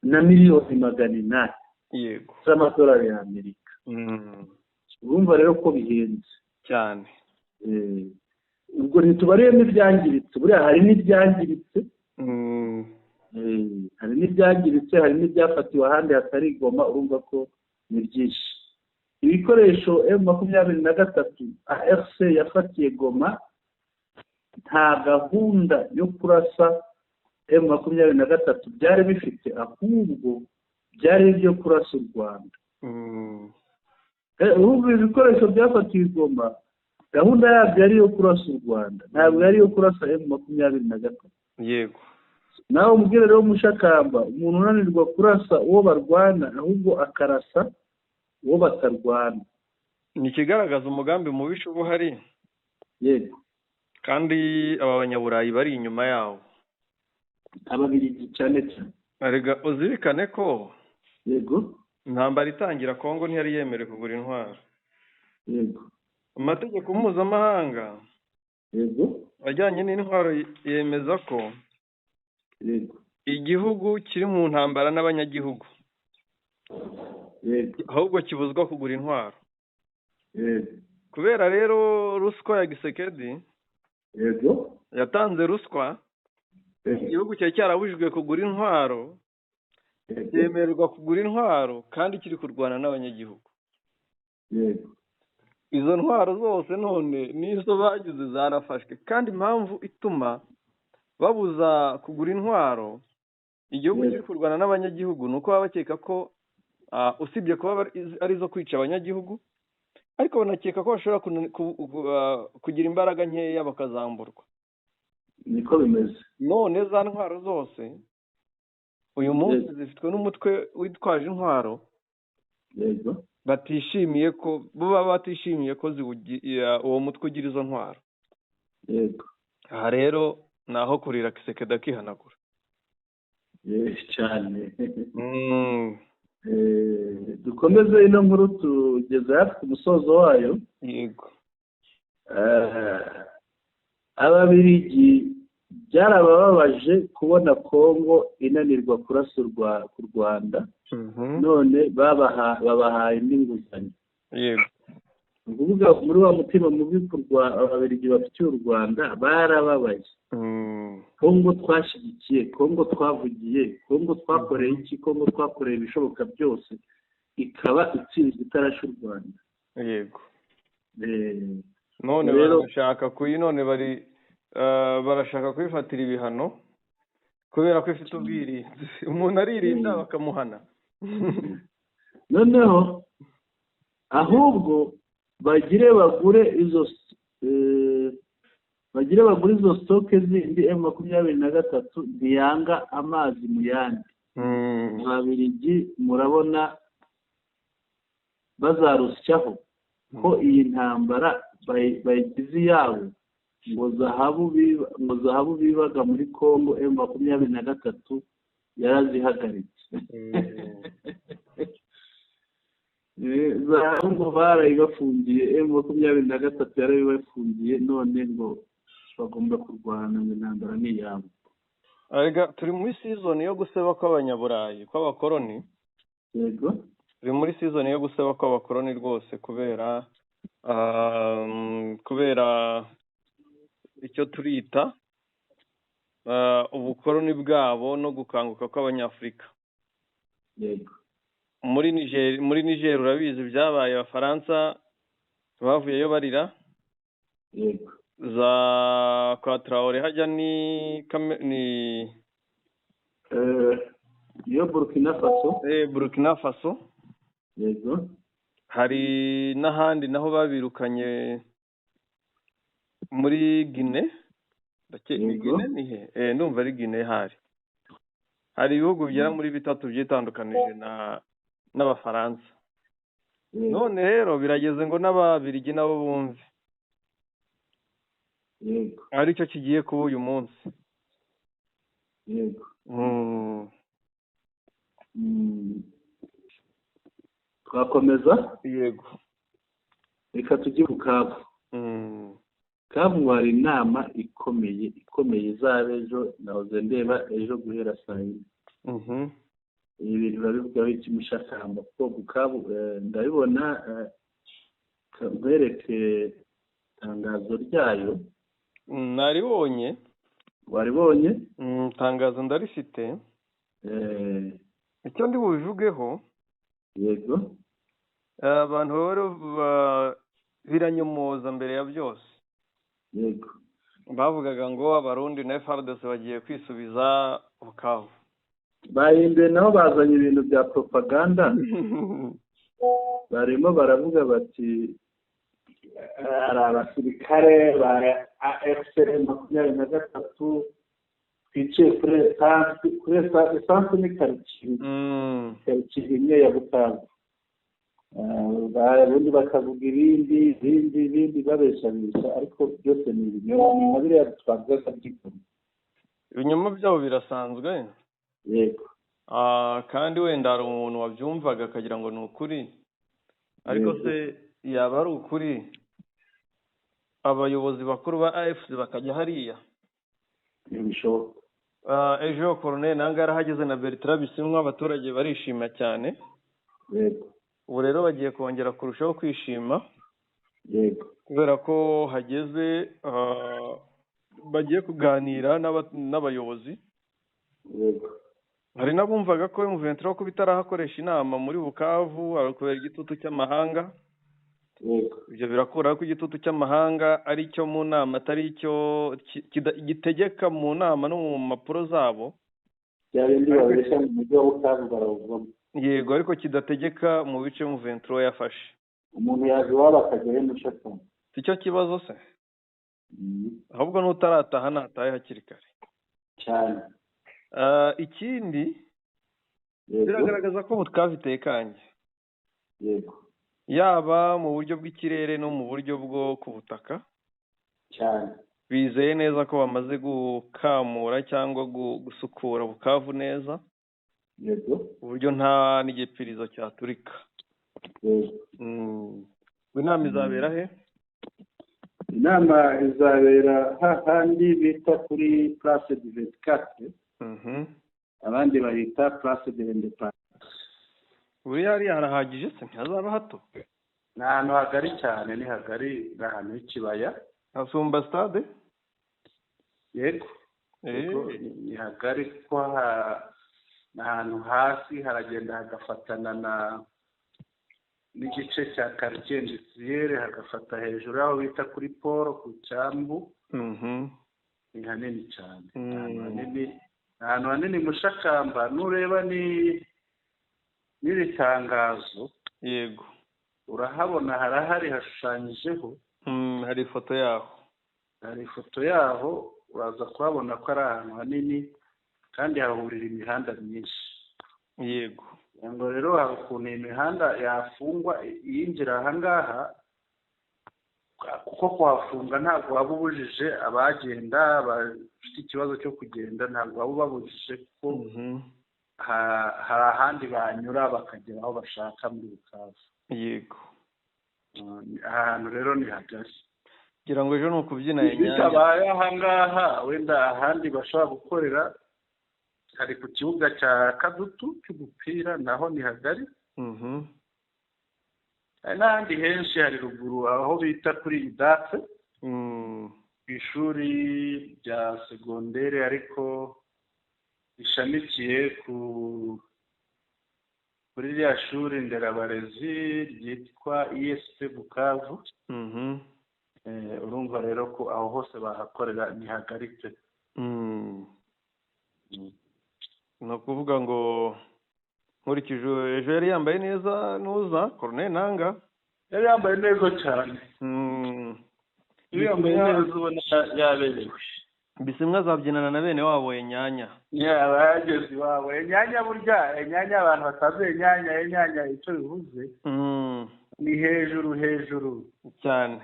S2: na miliyoni 800 z'amadolari y'Amerika. Urumva rero ko bihenze.
S1: Cyane.
S2: Ubwo ntitubariyemo ibyangiritse. Buriya hari n'ibyangiritse, hari n'ibyangiritse, hari n'ibyafatiwe ahandi hatari Goma. Urumva ko ni byinshi. Ibikoresho M23 AFC yafatiye Goma, nta gahunda yo kurasa M23 byari bifite, ahubwo byari ibyo kurasa u Rwanda. Urumva, ibikoresho byafatiwe i Goma, gahunda yabyo yari iyo kurasa u Rwanda, ntabwo yari iyo kurasa M23. Nawe umubwire rero, Mushakamba, umuntu unanirwa kurasa uwo barwana, ahubwo akarasa uwo batarwana.
S1: Ni ikigaragaza umugambi mubisha uba uhari. Kandi aba banyaburayi bari inyuma yawo.
S2: Ababiligi cyane cyane.
S1: Erega uzirikane ko intambara itangira, Kongo ntiyari yemerewe kugura intwaro. Amategeko mpuzamahanga ajyanye n'intwaro yemeza ko igihugu kiri mu ntambara n'abanyagihugu ahubwo kibuzwa kugura intwaro. Kubera rero ruswa ya Tshisekedi, yatanze ruswa, igihugu cyari cyarabujijwe kugura intwaro cyemererwa kugura intwaro kandi kiri kurwana n'abanyagihugu. Izo ntwaro zose none n'izo bagize zarafashwe. Kandi impamvu ituma babuza kugura intwaro igihugu kiri kurwana n'abanyagihugu ni uko baba bakeka ko, usibye kuba ari izo kwica abanyagihugu, ariko banakeka ko bashobora kugira imbaraga nkeya bakazamburwa.
S2: Niko bimeze.
S1: None za ntwaro zose uyu munsi zifitwe n'umutwe witwaje intwaro batishimiye ko bo baba batishimiye ko uwo mutwe ugira izo ntwaro. Aha rero ni aho kurira, Tshisekedi akihanagura.
S2: Cyane. Dukomeze ino nkuru, tugeze hafi ku musozo wayo.
S1: Yego.
S2: Ababirigi byarabababaje kubona Kongo inanirwa kurasa ku Rwanda, none babahaye indi nguzanyo. Ni ukuvuga muri wa mutima mubi Ababirigi bafitiye u Rwanda, barababaye. Kongo twashyigikiye, Kongo twavugiye, Kongo twakoreye iki, Kongo twakoreye ibishoboka byose, ikaba itsinzwe itarashe u Rwanda.
S1: None
S2: Rero-
S1: barashaka kuyi none bari barashaka kuyifatira ibihano kubera ko ifite ubwirinzi. Umuntu aririnda bakamuhana.
S2: Noneho ahubwo bagire bagure izo stock zindi. M23 ntiyanga amazi mu yandi. Ababiligi murabona bazarusyaho ko iyi ntambara bayigize iyabo. Ngo zahabu bibaga muri Congo, M23 yarazihagaritse. Zahabu ngo barayibafungiye, M23 yarayibafungiye, none ngo bagomba kurwana, ngo intambara ni iyabo.
S1: Erega turi muri season yo guseba kw'Abanyaburayi, kw'abakoroni. Turi muri season yo guseba kw'abakoroni rwose, kubera icyo turita ubukoroni bwabo no gukanguka kw'Abanyafurika. Muri Niger urabizi byabaye, Abafaransa bavuyeyo barira. Za kwa Traore hajya ni
S2: Iyo Burkina Faso.
S1: Burkina Faso. Hari n'ahandi naho babirukanye muri Guinée. Ni Guinée, ni he? Ndumva ari Guinée. Hari ibihugu bigera muri bitatu byitandukanije na n'Abafaransa. None rero birageze ngo n'Ababirigi nabo bumve aricyo kigiye kuba uyu munsi.
S2: Twakomeza?
S1: Yego.
S2: Reka tujye Bukavu. Bukavu hari inama ikomeye ikomeye izaba ejo, nahoze ndeba ejo guhera saa 4. Ibi bintu babivugaho iki, Mushakamba? Kuko Bukavu ndabibona, nkwereke itangazo ryayo.
S1: Naribonye.
S2: Waribonye?
S1: Itangazo ndarifite. Icyo ndi bubivugeho, abantu rero biranyomoza mbere ya byose. Bavugaga ngo Abarundi na FARDC bagiye kwisubiza Bukavu.
S2: Bahinduye nabo, bazanye ibintu bya propaganda. Barimo baravuga bati hari abasirikare ba AFC 23 twicaye kuri esansi. Kuri esansi ni karitsiye, karitsiye imwe ya Bukavu. Ubundi bakavuga ibindi ibindi ibindi, babeshabesha, ariko byose ni ibinyoma, ni nka biriya twavugaga by'ikoma.
S1: Ibinyoma byabo birasanzwe. Kandi wenda hari umuntu wabyumvaga akagira ngo ni ukuri, ariko se yaba ari ukuri, abayobozi bakuru ba AFC bakajya hariya?
S2: Ntibishoboka.
S1: Ejo Colonel Nanga yarahageze na Bertrand Bisimwa, abaturage barishima cyane. Ubu rero bagiye kongera kurushaho kwishima kubera ko hageze bagiye kuganira n'abayobozi. Hari n'abumvaga ko M23 kuba itarahakoresha inama muri Bukavu ari kubera igitutu cy'amahanga. Ibyo birakuraho ko igitutu cy'amahanga ari icyo mu nama, atari icyo gitegeka mu nama no mu mpapuro zabo.
S2: Bya bindi babeshya mu mujyi wa Bukavu barawuvamo.
S1: Yego, ariko kidategeka mu bice M23 yafashe.
S2: Umuntu yaza iwabo akajyayo, Mushakamba.
S1: Si cyo kibazo se? Ahubwo n'utarataha natahe hakiri kare.
S2: Cyane.
S1: Ikindi, biragaragaza ko Bukavu itekanye, yaba mu buryo bw'ikirere no mu buryo bwo ku butaka. Bizeye neza ko bamaze gukamura cyangwa gusukura Bukavu neza.
S2: Yego.
S1: Uburyo nta n'igipirizo cyaturika.
S2: Yego.
S1: Inama izabera he?
S2: Inama izabera hahandi bita kuri Place du 24, abandi bahita Place de l'Indépendance.
S1: Buriya hariya harahagije se? Ntihazaba hato?
S2: Ni ahantu hagari cyane, ni hagari, ni ahantu h'ikibaya.
S1: Hasumba stade?
S2: Yego. Ni hagari kuko ni ahantu hasi haragenda hagafatana na n'igice cya quartier industriel, hagafata hejuru aho bita kuri port, ku cyambu. Ni hanini cyane, ahantu hanini Mushakamba. Nureba ni n'iri tangazo, urahabona, harahari, hashushanyijeho.
S1: Hari ifoto yaho.
S2: Hari ifoto yaho, uraza kuhabona ko ari ahantu hanini kandi hahurira imihanda myinshi. Ngo rero hari ukuntu iyi mihanda yafungwa yinjira aha ngaha, kuko kuhafunga ntabwo waba ubujije abagenda bafite ikibazo cyo kugenda, ntabwo waba ubabujije, kuko hari ahandi banyura bakagera aho bashaka muri Bukavu. Ahantu rero ni hagari.
S1: Kugira ngo ejo ni ukubyina.
S2: Bitabaye aha ngaha, wenda ahandi bashobora gukorera hari ku kibuga cya Kadutu cy'umupira, naho ni hagari. Hari n'ahandi henshi, hari ruguru aho bita kuri IDATE, ku ishuri rya segondere ariko rishamikiye kuri ririya shuri nderabarezi ryitwa ISP Bukavu. Urumva rero ko aho hose bahakorera, ni hagari pe.
S1: Ni ukuvuga ngo nkurikije ejo yari yambaye neza nuza Corneille Nanga.
S2: Yari yambaye neza cyane, yari yambaye neza, ubona yaberewe.
S1: Bisimwa azabyinana na bene wabo Enyanya.
S2: Yaba yageze iwabo Enyanya. Burya Enyanya, abantu batazi Enyanya, Enyanya icyo bivuze ni hejuru hejuru.
S1: Cyane.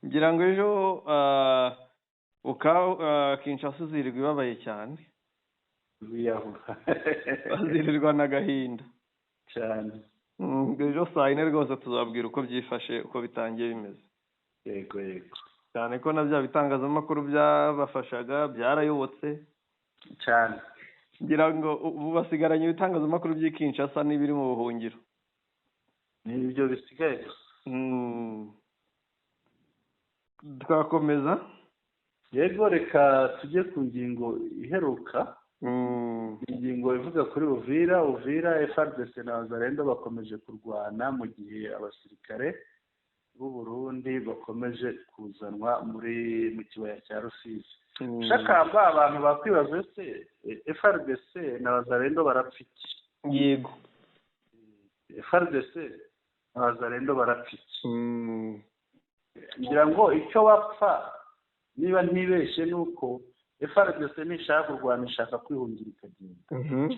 S1: Ngira ngo ejo Kinshasa izirirwa ibabaye cyane.
S2: Biyahura.
S1: Bazirirwa n'agahinda.
S2: Cyane.
S1: Ejo saa 4 rwose tuzabwira uko byifashe, uko bitangiye bimeze.
S2: Yego yego.
S1: Cyane ko na bya bitangazamakuru byabafashaga byarayobotse.
S2: Cyane.
S1: Ngira ngo ubu basigaranye ibitangazamakuru by'i Kinshasa n'ibiri mu buhungiro.
S2: Nibyo bisigaye gusa.
S1: Twakomeza.
S2: Yego, reka tujye ku ngingo iheruka, ingingo ivuga kuri Uvira. Uvira, FARDC na Wazalendo bakomeje kurwana mu gihe abasirikare b'u Burundi bakomeje kuzanwa muri mu kibaya cya Rusizi. Shakamba, abantu bakwibaza ese FARDC na Wazalendo barapfa iki? FARDC na Wazalendo barapfa iki? Ngira ngo icyo bapfa, niba ntibeshye, ni uko FARDC nishaka kurwana ishaka kwihungira ikagenda,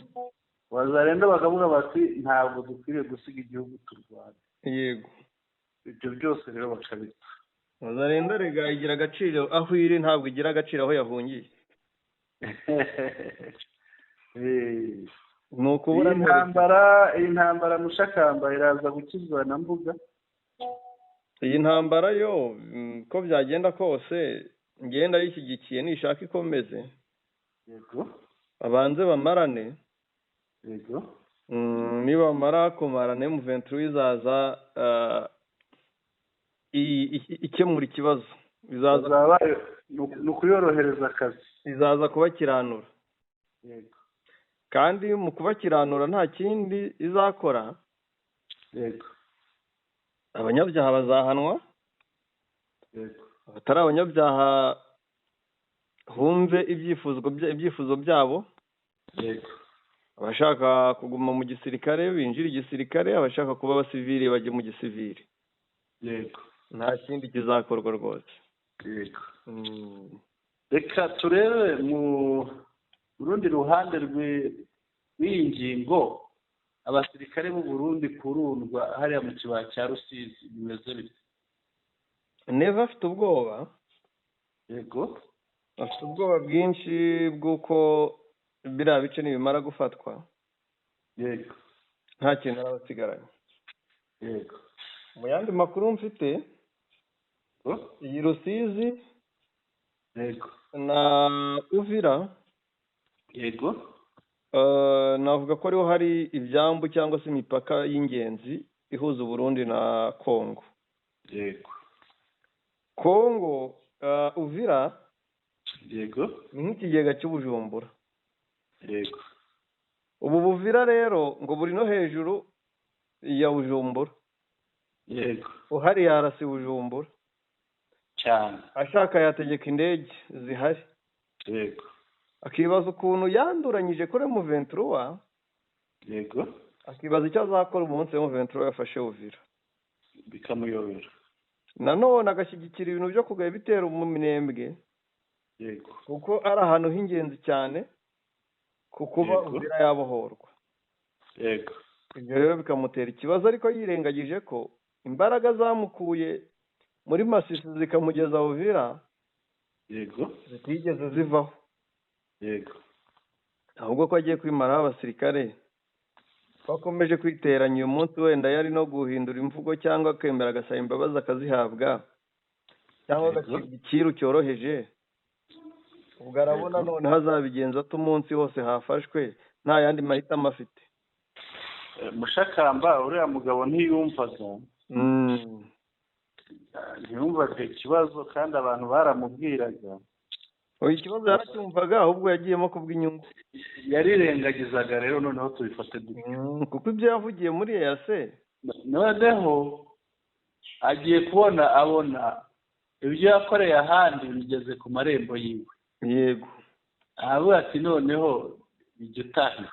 S2: Wazalendo bakavuga bati ntabwo dukwiriye gusiga igihugu turwana. Ibyo byose rero bakabipfa.
S1: Wazalendo rega igira agaciro aho iri, ntabwo igira agaciro aho yahungiye. Ni ukubura.
S2: Iyi ntambara Mushakamba iraza gukizwa na mbuga.
S1: Iyi ntambara yo, ko byagenda kose ngenda yishyigikiye, nishaka ikomeze. Babanze bamarane. Nibamara kumarana, M23 izaza ikemura ikibazo, izaza.
S2: Ni ukuyorohereza akazi.
S1: Izaza kubakiranura. Kandi mu kubakiranura nta kindi izakora, abanyabyaha bazahanwa, abatari abanyabyaha humve ibyifuzo byabo. Abashaka kuguma mu gisirikare binjira igisirikare, abashaka kuba abasivili bajye mu gisivili. Nta kindi kizakorwa rwose.
S2: Reka turebe mu rundi ruhande rw'iyi ngingo, abasirikare b'u Burundi kurundwa hariya mu kibaya cya Rusizi bimeze bite?
S1: Neva afite ubwoba.
S2: Yego.
S1: Afite ubwoba bwinshi bw'uko biriya bice nibimara gufatwa.
S2: Yego.
S1: Nta kintu araba asigaranye.
S2: Yego.
S1: Mu yandi makuru mfite, iyi Rusizi,
S2: yego,
S1: na Uvira,
S2: yego,
S1: navuga ko ariho hari ibyambu cyangwa se imipaka y'ingenzi ihuza Burundi na Kongo.
S2: Yego.
S1: Kongo, Uvira,
S2: yego,
S1: ni nk'ikigega cy'Ubujumbura.
S2: Yego.
S1: Ubu Buvira rero ngo buri no hejuru ya Bujumbura.
S2: Yego.
S1: Uhari yarasi Bujumbura
S2: cyane,
S1: ashaka yategeka indege zihari.
S2: Yego.
S1: Akibaza ukuntu yanduranyije kuri M23.
S2: Yego.
S1: Akibaza icyo azakora umunsi M23 yafashe Uvira,
S2: bikamuyobera.
S1: Nanone agashyigikira ibintu byo kugaba ibitero mu Minembwe.
S2: Yego.
S1: Kuko ari ahantu h'ingenzi cyane kukuba Uvira yabohorwa.
S2: Yego.
S1: Ibyo rero bikamutera ikibazo, ariko yirengagije ko imbaraga zamukuye muri Masisi zikamugeza Uvira,
S2: yego,
S1: zitigeze zivaho.
S2: Yego.
S1: Ahubwo ko agiye kwimaraho abasirikare bakomeje kwiteranya uyu munsi, wenda yari no guhindura imvugo cyangwa akemera agasaba imbabazi akazihabwa, cyangwa agacibwa ikiru cyoroheje. Ubwo arabona noneho azabigenza ate umunsi wose hafashwe nta yandi mahitamo afite.
S2: Mushakamba uriya mugabo ntiyumvaga, ntiyumvaga ikibazo, kandi abantu baramubwiraga.
S1: Ikibazo yaracyumvaga, ahubwo yagiyemo kubw'inyungu.
S2: Yarirengagizaga rero, noneho tubifate dutyo.
S1: Kuko ibyo yavugiye muri EAC,
S2: noneho agiye kubona abona ibyo yakoreye ahandi bigeze ku marembo yiwe.
S1: Yego.
S2: Aravuga ati noneho bijya utahiwe.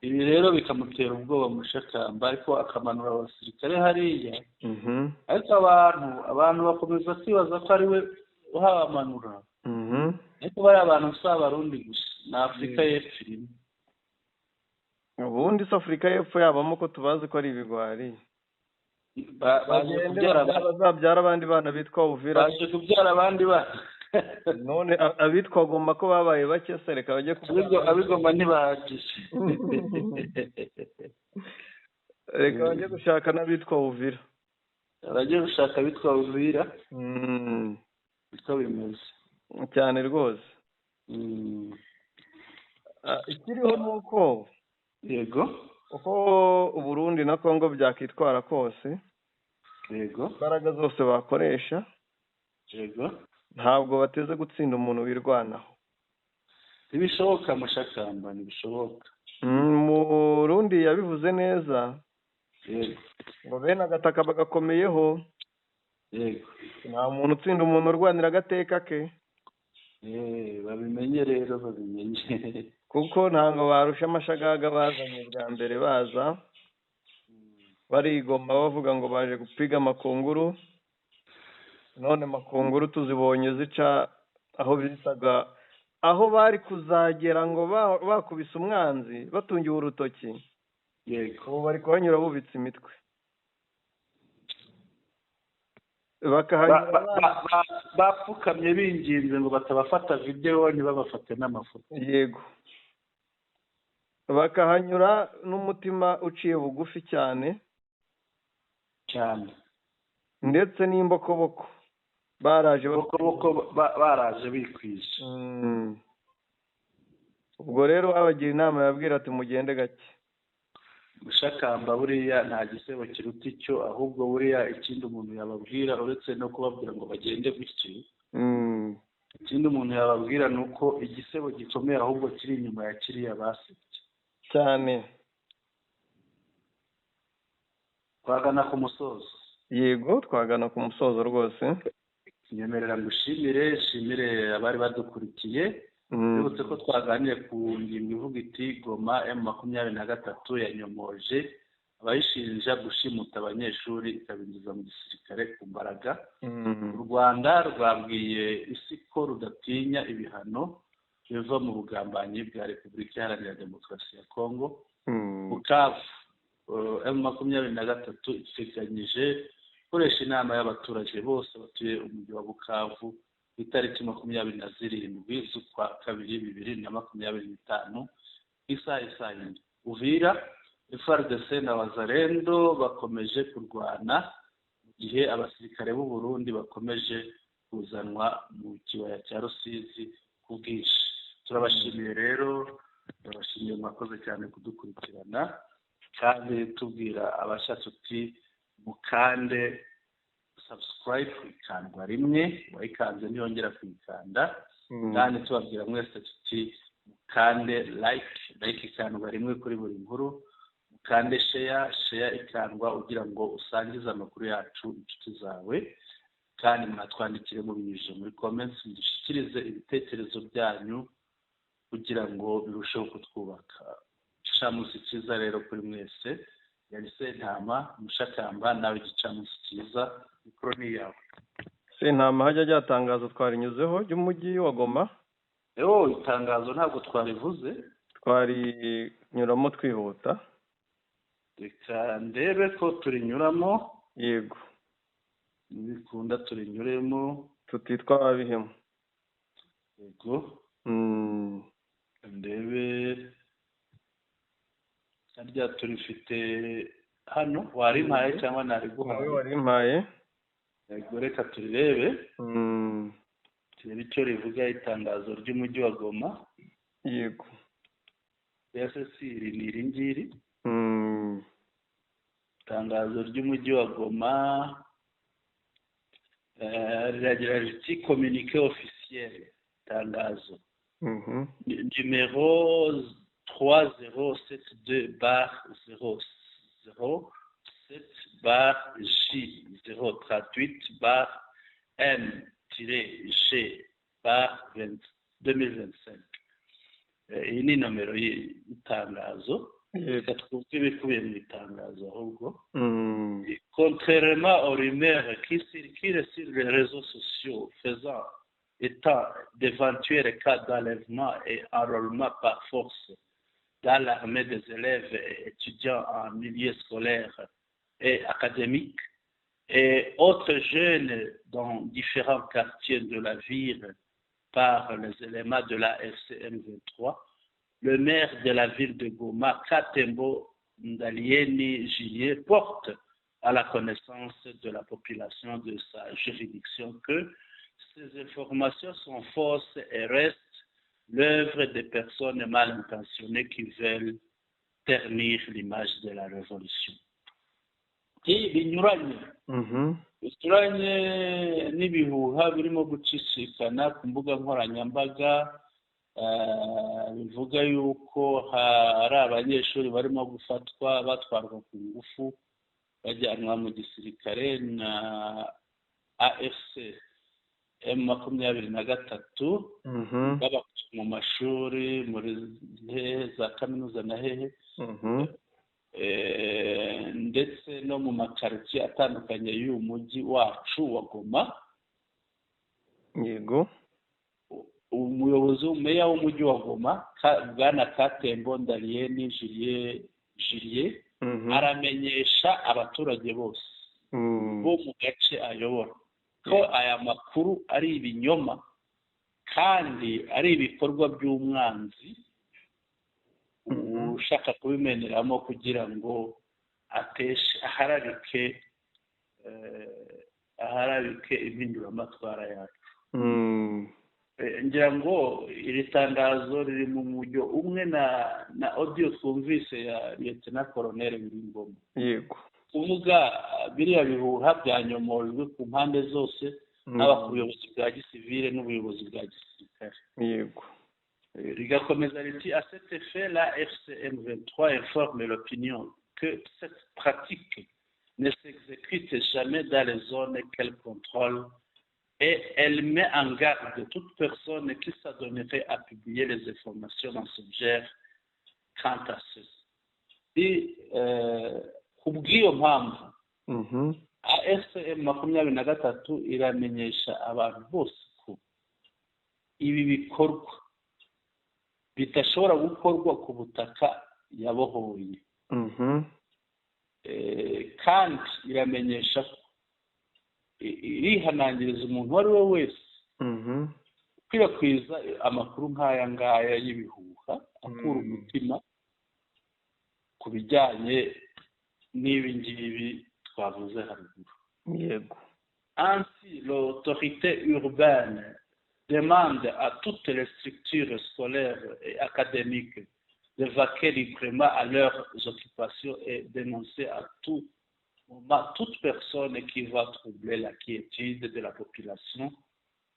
S2: Ibi rero bikamutera ubwoba Mushakamba, ariko akamanura abasirikare hariya. Ariko abantu bakomeza kwibaza ko ari we uhabamanura. Ariko bari abantu si Abarundi gusa, ni Afurika y'Epfo irimo.
S1: Ubundi si Afurika y'Epfo yabamo ko tubazi ko ari ibigwari. Bazabyara abandi bana bitwa Uvira.
S2: Baje kubyara abandi bana.
S1: None abitwa Goma ko babaye bake se, reka bajye
S2: kubyara. Abigoma ntibahagije.
S1: Reka bajye gushaka n'abitwa Uvira.
S2: Bajye gushaka abitwa Uvira. Niko bimeze
S1: cyane rwose. Ikiriho ni uko,
S2: yego,
S1: uko Uburundi na Kongo byakitwara kose,
S2: yego,
S1: imbaraga zose bakoresha,
S2: yego,
S1: ntabwo bateze gutsinda umuntu wirwanaho.
S2: Ntibishoboka Mushakamba, ntibishoboka.
S1: Murundi yabivuze neza,
S2: yego,
S1: ngo bene agataka bagakomeyeho.
S2: Yego.
S1: Nta muntu utsinda umuntu urwanira agateka ke.
S2: Babimenye rero, babimenye.
S1: Kuko ntabwo barusha amashagaga bazanye bwa mbere, baza barigoma bavuga ngo baje gupiga amakunguru, none makunguru tuzibonye zica aho bitaga, aho bari kuzagera ngo bakubise umwanzi batungiwe urutoki.
S2: Yego.
S1: Ubu bari kuhanyura bubitse imitwe.
S2: Bapfukamye binginze ngo batabafata video, ntibabafate n'amafoto.
S1: Yego. Bakahanyura n'umutima uciye bugufi cyane
S2: cyane,
S1: ndetse n'imbokoboko baraje,
S2: baraje bikwije.
S1: Ubwo rero abagira inama yabwira ati mugende gake.
S2: Mushakamba buriya nta gisebo kiruta icyo, ahubwo buriya ikindi umuntu yababwira uretse no kubabwira ngo bagende gutyo, ikindi umuntu yababwira ni uko igisebo gikomeye ahubwo kiri inyuma ya kiriya basebye
S1: cyane.
S2: Twagana ku musozo.
S1: Yego, twagana ku musozo rwose.
S2: Nyemerera ngushimire, shimire abari badukurikiye. Bibutse ko twaganiriye ku ngingo ivuga iti Goma M23 yanyomoje abayishinja gushimuta abanyeshuri ikabinjiza mu gisirikare ku mbaraga. U Rwanda rwabwiye isi ko rudatinya ibihano biva mu bugambanyi bwa Repubulika Iharanira Demokarasi ya Kongo. Bukavu M23 iteganyije Gukoresha inama y'abaturage bose batuye umujyi wa Bukavu ku itariki 27 z'ukwa kabiri 2025, isaha isaa 4. Uvira, FARDC na Wazalendo bakomeje kurwana mu gihe abasirikare b'u Burundi bakomeje kuzanwa mu kibaya cya Rusizi ku bwinshi. Turabashimiye rero, turabashimiye, mwakoze cyane kudukurikirana, kandi tubwira abashatse uti mukande subscribe, ikandwa rimwe, uwayikanze ntiyongera kuyikanda. Kandi tubabwira mwese tuti mukande like, like ikandwa rimwe kuri buri nkuru, mukande share, share ikandwa ugira ngo usangize amakuru yacu inshuti zawe. Kandi mwatwandikire mubinyujije muri comments, mudushyikirize ibitekerezo byanyu kugira ngo birusheho kutwubaka. Igicamunsi cyiza rero kuri mwese. Yari Sentama Mushakamba, nawe igicamunsi cyiza. Mikoro ni iyawe.
S1: Sentama, hajya rya tangazo twarinyuzeho ry'umujyi wa Goma?
S2: Ewo, itangazo ntabwo twarivuze.
S1: Twarinyuramo twihuta.
S2: Reka ndebe ko turinyuramo.
S1: Yego.
S2: Nibikunda turinyuremo.
S1: Tutitwa ababihemu.
S2: Yego. Ndebe harya turifite hano, warimpaye cyangwa nariguhaye?
S1: Warimpaye.
S2: Yego, reka turirebe, turebe icyo rivuga, itangazo ry'umujyi wa Goma.
S1: Yego.
S2: Ese iri ni iri ngiri, itangazo ry'umujyi wa Goma, riragira riti: "Communiqué officiel", itangazo numéro 3072/007/J038/M-G/2025. Iyi ni nomero y'itangazo. Reka twumve ibikubiye mu itangazo ahubwo. "Contrairement aux rumeurs qui circulent sur les réseaux sociaux faisant état d'éventuels cas d'enlèvement et enrôlement par force dans l'armée des élèves et étudiants en milieu scolaire et académique et autres jeunes dans différents quartiers de la ville par les éléments de l'AFC M23, le maire de la ville de Goma, Katembo Ndalieni Julien, porte à la connaissance de la population de sa juridiction que ces informations sont fausses et restent l'œuvre des personnes mal intentionnées qui veulent ternir l'image de la révolution." Binyuranye binyuranye n'ibihuha birimo gucicikana ku mbuga nkoranyambaga, bivuga yuko hari abanyeshuri barimo gufatwa batwarwa ku ngufu bajyanwa mu gisirikare na AFC M23, baba mu mashuri muri hehe za kaminuza na hehe, ndetse no mu makaritsiye atandukanye y'uyu mujyi wacu wa Goma. Umuyobozi, meya w'umujyi wa Goma, Bwana Katembo Ndalieni Julien, aramenyesha abaturage bose bo mu gace ayobora ko aya makuru ari ibinyoma kandi ari ibikorwa by'umwanzi ushaka kubimeneramo kugira ngo ateshe, aharabike impinduramatwara yacu. Ngira ngo iri tangazo riri mu mujyo umwe na audio twumvise ya Lieutenant Colonel Willy Ngoma. Kuvuga biriya bihuha byanyomojwe ku mpande zose, haba ku buyobozi bwa gisivile n'ubuyobozi bwa gisirikare. Rigakomeza riti: "À cet effet, l'AFC M23 informe l'opinion que cette pratique ne s'exécute jamais dans les zones qu'elle contrôle et elle met en garde toute personne qui s'adonnerait à publier les informations mensongères quant à ceci." Ku bw'iyo mpamvu, AFC M23 iramenyesha abantu bose ko ibi bikorwa bidashobora gukorwa ku butaka yabohoye. Kandi iramenyesha ko Irihanangiriza umuntu uwo ari we wese ukwirakwiza amakuru nk'aya ngaya y'ibihuha akura umutima ku bijyanye n'ibi ngibi twavuze haruguru. Ainsi, l'autorité urbaine demande à toutes les structures scolaires et académiques de vaquer librement à leurs occupations et dénoncer à tout moment toute personne qui va troubler la quiétude de la population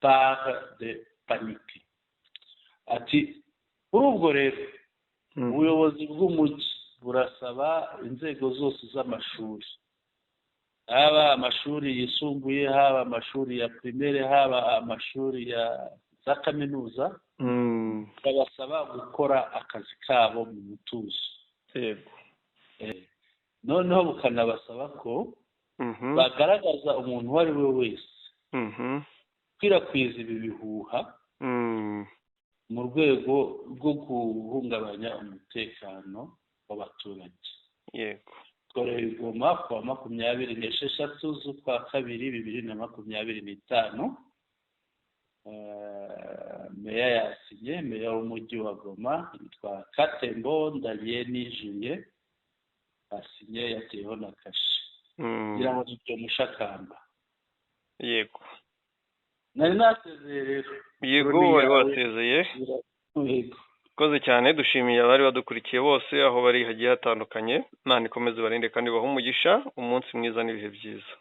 S2: par des paniques. Ati kuri ubwo rero, ubuyobozi bw'umujyi burasaba inzego zose z'amashuri, haba amashuri yisumbuye, haba amashuri ya primaire, haba amashuri ya za kaminuza, babasaba gukora akazi kabo mu mutuzo. Noneho bukanabasaba ko bagaragaza umuntu uwo ari we wese ukwirakwiza ibi bihuha mu rwego rwo guhungabanya umutekano w'abaturage. Korewe i Goma ku wa 26 z'ukwa kabiri 2025. Meya yasinye, meya w'umujyi wa Goma yitwa Katembo Ndalieni Julien, asinye, yateyeho na kashe. Ngira ngo ni Mushakamba.
S1: Yego.
S2: Nari nasezeye rero.
S1: Yego, wari wasezeye.
S2: Yego.
S1: Urakoze cyane. Dushimiye abari badukurikiye bose aho bari hagiye hatandukanye. Imana ikomeze ibarinde kandi ibahe umugisha. Umunsi mwiza n'ibihe byiza.